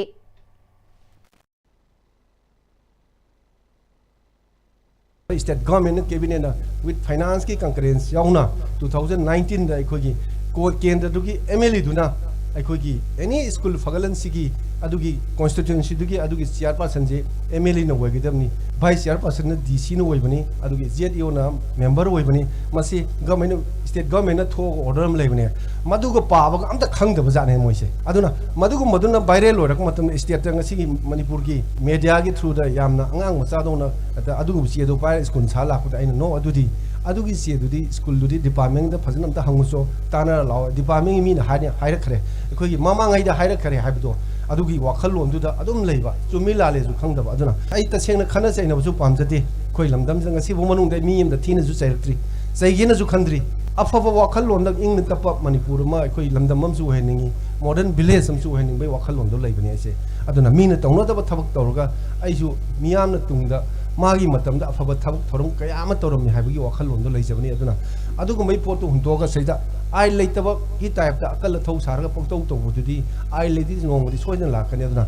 State government ꯅ, cabinet ꯅ with finance ꯀꯤ concurrence ꯌꯥꯎꯅ two thousand nineteen ꯗ ꯑꯩꯈꯣꯏꯒꯤ ꯀꯣ-, ꯀꯦꯟꯗ꯭ꯔꯗꯨꯒꯤ M L A ꯗꯨꯅ ꯑꯩꯈꯣꯏꯒꯤ any school ꯐꯒꯠꯍꯟꯁꯤꯒꯤ ꯑꯗꯨꯒꯤ constituency ꯗꯨꯒꯤ ꯑꯗꯨꯒꯤ chairperson say M L A ꯅ ꯑꯣꯏꯒꯗꯕꯅꯤ, vice chairperson ꯅ D C ꯅ ꯑꯣꯏꯕꯅꯤ, ꯑꯗꯨꯒꯤ Z E O ꯅ member ꯑꯣꯏꯕꯅꯤ꯫ ꯃꯁꯤ government ꯅ, state government ꯅ ꯊꯣꯛꯑꯒ order ꯑꯃ ꯂꯩꯕꯅꯦ꯫ ꯃꯗꯨꯒ ꯄꯥꯕꯒ ꯑꯝꯇ ꯈꯪꯗꯕ ꯖꯥꯠꯅꯦ ꯃꯣꯏꯁꯦ꯫ ꯑꯗꯨꯅ ꯃꯗꯨꯒꯨꯝꯕꯗꯨꯅ viral ꯑꯣꯏꯔꯛꯄ ꯃꯇꯝꯗ state ꯇ ꯉꯁꯤꯒꯤ ꯃꯅꯤꯄꯨꯔꯒꯤ media ꯒꯤ through ꯗ ꯌꯥꯝꯅ ꯑꯉꯥꯡ ꯃꯆꯥꯗꯧꯅ ꯍꯦꯛꯇ ꯑꯗꯨꯒꯨꯝꯕ ꯆꯦꯗꯣ ꯄꯥꯏꯔꯒ school ꯁꯥ ꯂꯥꯛꯄꯗ ꯑꯩꯅ, "No, ꯑꯗꯨꯗꯤ, ꯑꯗꯨꯒꯤ ꯆꯦꯗꯨꯗꯤ school ꯗꯨꯗꯤ department ꯗ ꯐꯖꯅ ꯑꯝꯇ ꯍꯪꯉꯨꯆꯣ, ꯇꯥꯟꯅꯔ ꯂꯥꯛꯑꯣ꯫ Department ꯒꯤ ꯃꯤꯅ ꯍꯥꯏꯔ-, ꯍꯥꯏꯔꯛꯈ꯭ꯔꯦ, ꯑꯩꯈꯣꯏꯒꯤ ꯃꯃꯥꯡꯉꯩꯗ ꯍꯥꯏꯔꯛꯈ꯭ꯔꯦ" ꯍꯥꯏꯕꯗꯣ, ꯑꯗꯨꯒꯤ ꯋꯥꯈꯜꯂꯣꯟꯗꯨꯗ ꯑꯗꯨꯝ ꯂꯩꯕ, ꯆꯨꯝꯃꯤ ꯂꯥꯜꯂꯦꯁꯨ ꯈꯪꯗꯕ꯫ ꯑꯗꯨꯅ ꯑꯩ ꯇꯁꯦꯡꯅ ꯈꯠꯅ ꯆꯩꯅꯕꯁꯨ ꯄꯥꯝꯖꯗꯦ꯫ ꯑꯩꯈꯣꯏ ꯂꯝꯗꯝꯁꯤꯗ ꯉꯁꯤꯐꯥꯎ ꯃꯅꯨꯡꯗ ꯃꯤ ꯑꯃꯗ ꯊꯤꯅꯁꯨ ꯆꯩꯔꯛꯇ꯭ꯔꯤ, ꯆꯩꯒꯦꯅꯁꯨ ꯈꯟꯗ꯭ꯔꯤ꯫ ꯑꯐꯕ ꯋꯥꯈꯜꯂꯣꯟꯗ ꯏꯪꯅ ꯇꯞꯄ ꯃꯅꯤꯄꯨꯔ ꯑꯃ, ꯑꯩꯈꯣꯏ ꯂꯝꯗꯝ ꯑꯃꯁꯨ ꯑꯣꯏꯍꯟꯅꯤꯡꯉꯤ, modern village ꯑꯃꯁꯨ ꯑꯣꯏꯍꯟꯅꯤꯡꯕꯒꯤ ꯋꯥꯈꯜꯂꯣꯟꯗꯣ ꯂꯩꯕꯅꯦ ꯑꯩꯁꯦ꯫ ꯑꯗꯨꯅ ꯃꯤꯅ ꯇꯧꯅꯗꯕ ꯊꯕꯛ ꯇꯧꯔꯒ ꯑꯩꯁꯨ ꯃꯤꯌꯥꯝꯅ ꯇꯨꯡꯗ ꯃꯥꯒꯤ ꯃꯇꯝꯗ ꯑꯐꯕ ꯊꯕꯛ ꯊꯧꯔꯝ ꯀꯌꯥ ꯑꯃ ꯇꯧꯔꯝꯃꯤ ꯍꯥꯏꯕꯒꯤ ꯋꯥꯈꯜꯂꯣꯟꯗꯣ ꯂꯩꯖꯕꯅꯤ꯫ ꯑꯗꯨꯅ ꯑꯗꯨꯒꯨꯝꯕꯒꯤ ꯄꯣꯠꯇꯣ ꯍꯨꯟꯗꯣꯛꯑꯒ ꯁꯤꯗ ꯑꯥꯏꯟ ꯂꯩꯇꯕꯒꯤ type ꯇ ꯑꯀꯜ ꯑꯊꯧ ꯁꯥꯔꯒ ꯄꯪꯇꯧ ꯇꯧꯕꯗꯨꯗꯤ ꯑꯥꯏꯟ ꯂꯩꯗꯤ ꯅꯣꯡꯃꯗꯤ ꯁꯣꯏꯗꯅ ꯂꯥꯛꯀꯅꯤ꯫ ꯑꯗꯨꯅ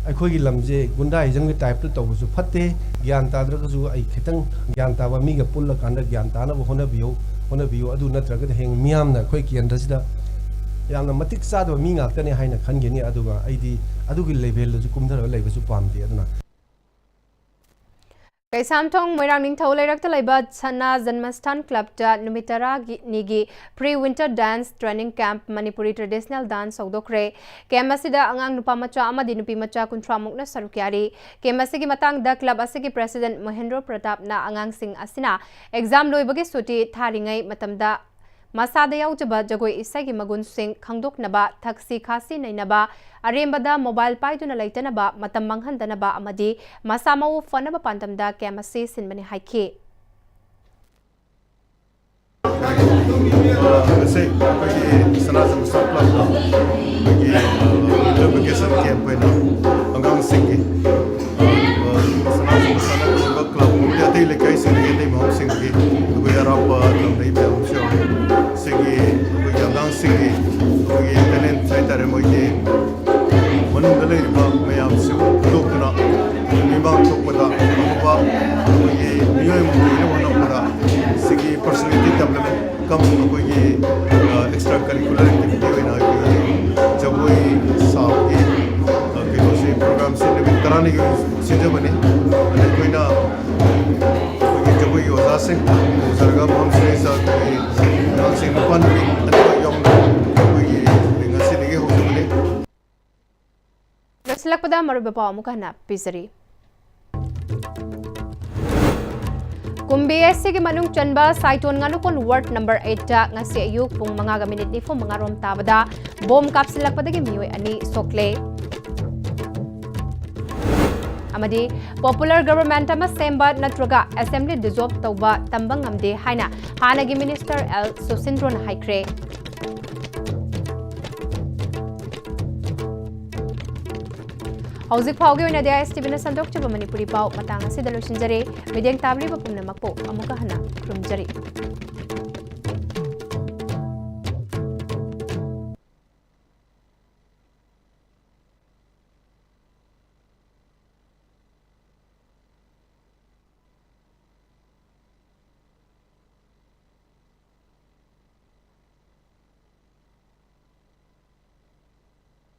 ꯑꯩꯈꯣꯏꯒꯤ ꯂꯝꯁꯦ ꯒꯨꯟꯗꯥꯏꯖꯝꯒꯤ type ꯇ ꯇꯧꯕꯁꯨ ꯐꯠꯇꯦ꯫ ꯒ꯭ꯌꯥꯟ ꯇꯥꯗ꯭ꯔꯒꯁꯨ ꯑꯩ ꯈꯤꯇꯪ ꯒ꯭ꯌꯥꯟ ꯇꯥꯕ ꯃꯤꯒ ꯄꯨꯜꯂꯀꯥꯟꯗ ꯒ꯭ꯌꯥꯟ ꯇꯥꯅꯕ ꯍꯣꯠꯅꯕꯤꯌꯨ, ꯍꯣꯠꯅꯕꯤꯌꯨ꯫ ꯑꯗꯨ ꯅꯠꯇ꯭ꯔꯒꯗꯤ ꯍꯌꯦꯡ ꯃꯤꯌꯥꯝꯅ ꯑꯩꯈꯣꯏ ꯀꯦꯟꯗ꯭ꯔꯁꯤꯗ ꯌꯥꯝꯅ ꯃꯇꯤꯛ ꯆꯥꯗꯕ ꯃꯤ ꯉꯥꯛꯇꯅꯦ ꯍꯥꯏꯅ ꯈꯟꯒꯅꯤ꯫ ꯑꯗꯨꯒ ꯑꯩꯗꯤ ꯑꯗꯨꯒꯤ level ꯗꯁꯨ ꯀꯨꯝꯊꯔꯒ ꯂꯩꯕꯁꯨ ꯄꯥꯝꯗꯦ꯫ ꯑꯗꯨꯅ ꯀꯩꯁꯥꯝꯊꯣꯡ ꯃꯣꯏꯔꯥꯡ ꯅꯤꯡꯊꯧ ꯂꯩꯔꯛꯇ ꯂꯩꯕ ꯁꯅꯥ ꯖꯟꯃꯁꯊꯥꯟ club ꯇ ꯅꯨꯃꯤꯠ ꯇꯔꯥꯅꯤꯒꯤ free winter dance training camp, Manipuri traditional dance ꯍꯧꯗꯣꯛꯈ꯭ꯔꯦ꯫ Camp ꯑꯁꯤꯗ ꯑꯉꯥꯡ ꯅꯨꯄꯥ ꯃꯆꯥ ꯑꯃꯗꯤ ꯅꯨꯄꯤ ꯃꯆꯥ ꯀꯨꯟꯊ꯭ꯔꯥ ꯃꯨꯛꯅ ꯁꯔꯨꯛ ꯌꯥꯔꯤ꯫ Camp ꯑꯁꯤꯒꯤ ꯃꯇꯥꯡꯗ club ꯑꯁꯤꯒꯤ president ꯃꯣꯍꯦꯟꯗ꯭ꯔꯣ ꯄ꯭ꯔꯇꯥꯞꯅ ꯑꯉꯥꯡꯁꯤꯡ ꯑꯁꯤꯅ exam ꯂꯣꯏꯕꯒꯤ ꯁꯨꯇꯤ ꯊꯥꯔꯤꯉꯩ ꯃꯇꯝꯗ ꯃꯁꯥꯗ ꯌꯥꯎꯖꯕ ꯖꯒꯣꯏ ꯏꯁꯩꯒꯤ ꯃꯒꯨꯟꯁꯤꯡ ꯈꯪꯗꯣꯛꯅꯕ, ꯊꯛꯁꯤ ꯈꯥꯁꯤ ꯅꯩꯅꯕ, ꯑꯔꯦꯝꯕꯗ mobile ꯄꯥꯏꯗꯨꯅ ꯂꯩꯇꯅꯕ, ꯃꯇꯝ ꯃꯥꯡꯍꯟꯗꯅꯕ ꯑꯃꯗꯤ ꯃꯁꯥ ꯃꯎ ꯐꯅꯕ ꯄꯥꯟꯗꯝꯗ camp ꯑꯁꯤ ꯁꯤꯟꯕꯅꯤ ꯍꯥꯏꯈꯤ꯫ ꯉꯁꯤ ꯑꯩꯈꯣꯏꯒꯤ ꯁꯅꯥ ꯖꯟꯃꯁꯊꯥꯟ club ꯇ ꯑꯩꯈꯣꯏꯒꯤ winter vacation camp ꯑꯣꯏꯅ ꯑꯉꯥꯡꯁꯤꯡꯒꯤ ꯁꯅꯥ ꯖꯟꯃꯁꯊꯥꯟ club ꯀꯨꯝꯕꯗꯤ ꯑꯇꯩ ꯂꯩꯀꯥꯏꯁꯤꯡꯗꯒꯤ, ꯑꯇꯩ ꯃꯐꯝꯁꯤꯡꯗꯒꯤ ꯑꯩꯈꯣꯏ ꯑꯔꯥꯞꯄ ꯂꯝꯗꯒꯤ ꯃꯌꯥꯝ ꯑꯃꯁꯨ ꯌꯥꯎꯔꯤ꯫ ꯁꯤꯒꯤ ꯑꯩꯈꯣꯏꯒꯤ ꯑꯉꯥꯡꯁꯤꯡꯒꯤ ꯑꯩꯈꯣꯏꯒꯤ talent ꯍꯥꯏꯇꯥꯔꯦ, ꯃꯣꯏꯒꯤ ꯃꯅꯨꯡꯗ ꯂꯩꯔꯤꯕ ꯃꯌꯥꯝꯁꯤꯕꯨ ꯐꯨꯗꯣꯛꯇꯨꯅ ꯃꯤꯃꯥꯡ ꯊꯣꯛꯄꯗ ꯑꯐꯕ ꯑꯩꯈꯣꯏꯒꯤ ꯃꯤꯑꯣꯏ ꯑꯩꯈꯣꯏꯒꯤ ꯑꯦꯛꯁꯇ꯭ꯔꯥ ꯀꯔꯤꯀꯨꯂꯔ ꯑꯦꯛꯇꯤꯚꯤꯇꯤ ꯑꯣꯏꯅ ꯑꯩꯈꯣꯏꯒꯤ ꯖꯒꯣꯏ ꯁꯥꯕꯒꯤ ꯀꯩꯅꯣꯁꯤ, ꯄ꯭ꯔꯣꯒ꯭ꯔꯥꯝꯁꯤ ꯅꯨꯃꯤꯠ ꯇꯔꯥꯅꯤꯒꯤ ꯁꯤꯟꯖꯕꯅꯤ꯫ ꯑꯗ ꯑꯩꯈꯣꯏꯅ ꯑꯩꯈꯣꯏꯒꯤ ꯖꯒꯣꯏꯒꯤ ꯑꯣꯖꯥꯁꯤꯡ ꯀꯧꯖꯔꯒ ꯃꯐꯝꯁꯤꯗꯩꯁꯤꯗ ꯑꯩꯈꯣꯏꯒꯤ ꯑꯉꯥꯡꯁꯤꯡ ꯅꯨꯄꯥ ꯅꯨꯄꯤ ꯑꯅꯤꯃꯛ ꯌꯥꯎꯅ ꯑꯩꯈꯣꯏꯒꯤ ꯉꯁꯤꯗꯒꯤ ꯍꯧꯖꯕꯅꯤ꯫ ꯂꯣꯏꯁꯤꯜꯂꯛꯄꯗ ꯃꯔꯨꯑꯣꯏꯕ ꯄꯥꯎ ꯑꯃꯨꯛꯀ ꯍꯟꯅ ꯄꯤꯖꯔꯤ꯫ ꯀꯨꯝꯕꯤ ꯑꯦꯁ ꯁꯤꯒꯤ ꯃꯅꯨꯡ ꯆꯟꯕ ꯁꯥꯏꯇꯣꯟ ꯉꯥꯅꯨꯀꯣꯟ ꯋꯥꯔꯗ ꯅꯝꯕꯔ ꯑꯩꯠꯇ ꯉꯁꯤ ꯑꯌꯨꯛ ꯄꯨꯡ ꯃꯉꯥꯒ ꯃꯤꯅꯤꯠ ꯅꯤꯐꯨ ꯃꯉꯥ ꯔꯣꯝ ꯇꯥꯕꯗ ꯕꯣꯝ ꯀꯥꯞꯁꯤꯜꯂꯛꯄꯗꯒꯤ ꯃꯤꯑꯣꯏ ꯑꯅꯤ ꯁꯣꯛꯂꯦ꯫ ꯑꯃꯗꯤ ꯄꯣꯄꯨꯂꯔ ꯒꯕꯔꯃꯦꯟꯠ ꯑꯃ ꯁꯦꯝꯕ ꯅꯠꯇ꯭ꯔꯒ ꯑꯦꯁꯦꯝꯕ꯭ꯂꯤ ꯗꯤꯖꯣꯜꯕ ꯇꯧꯕ ꯇꯝꯕ ꯉꯝꯗꯦ ꯍꯥꯏꯅ ꯍꯥꯟꯅꯒꯤ ꯃꯤꯅꯤꯁꯇꯔ ꯑꯦꯜ ꯁꯨꯁꯤꯟꯗ꯭ꯔꯣꯅ ꯍꯥꯏꯈ꯭ꯔꯦ꯫ ꯍꯧꯖꯤꯛ ꯐꯥꯎꯒꯤ ꯑꯣꯏꯅꯗꯤ ꯑꯥꯏ ꯑꯦꯁ ꯇꯤ ꯚꯤꯅ ꯁꯟꯗꯣꯛꯆꯕ ꯃꯅꯤꯄꯨꯔꯤ ꯄꯥꯎ ꯃꯇꯥꯡ ꯑꯁꯤꯗ ꯂꯣꯏꯁꯤꯟꯖꯔꯦ꯫ ꯃꯤꯠꯌꯦꯡ ꯇꯥꯕꯤꯔꯤꯕ ꯄꯨꯝꯅꯃꯛꯄꯨ ꯑꯃꯨꯛꯀ ꯍꯟꯅ ꯈꯨꯔꯨꯝꯖꯔꯤ꯫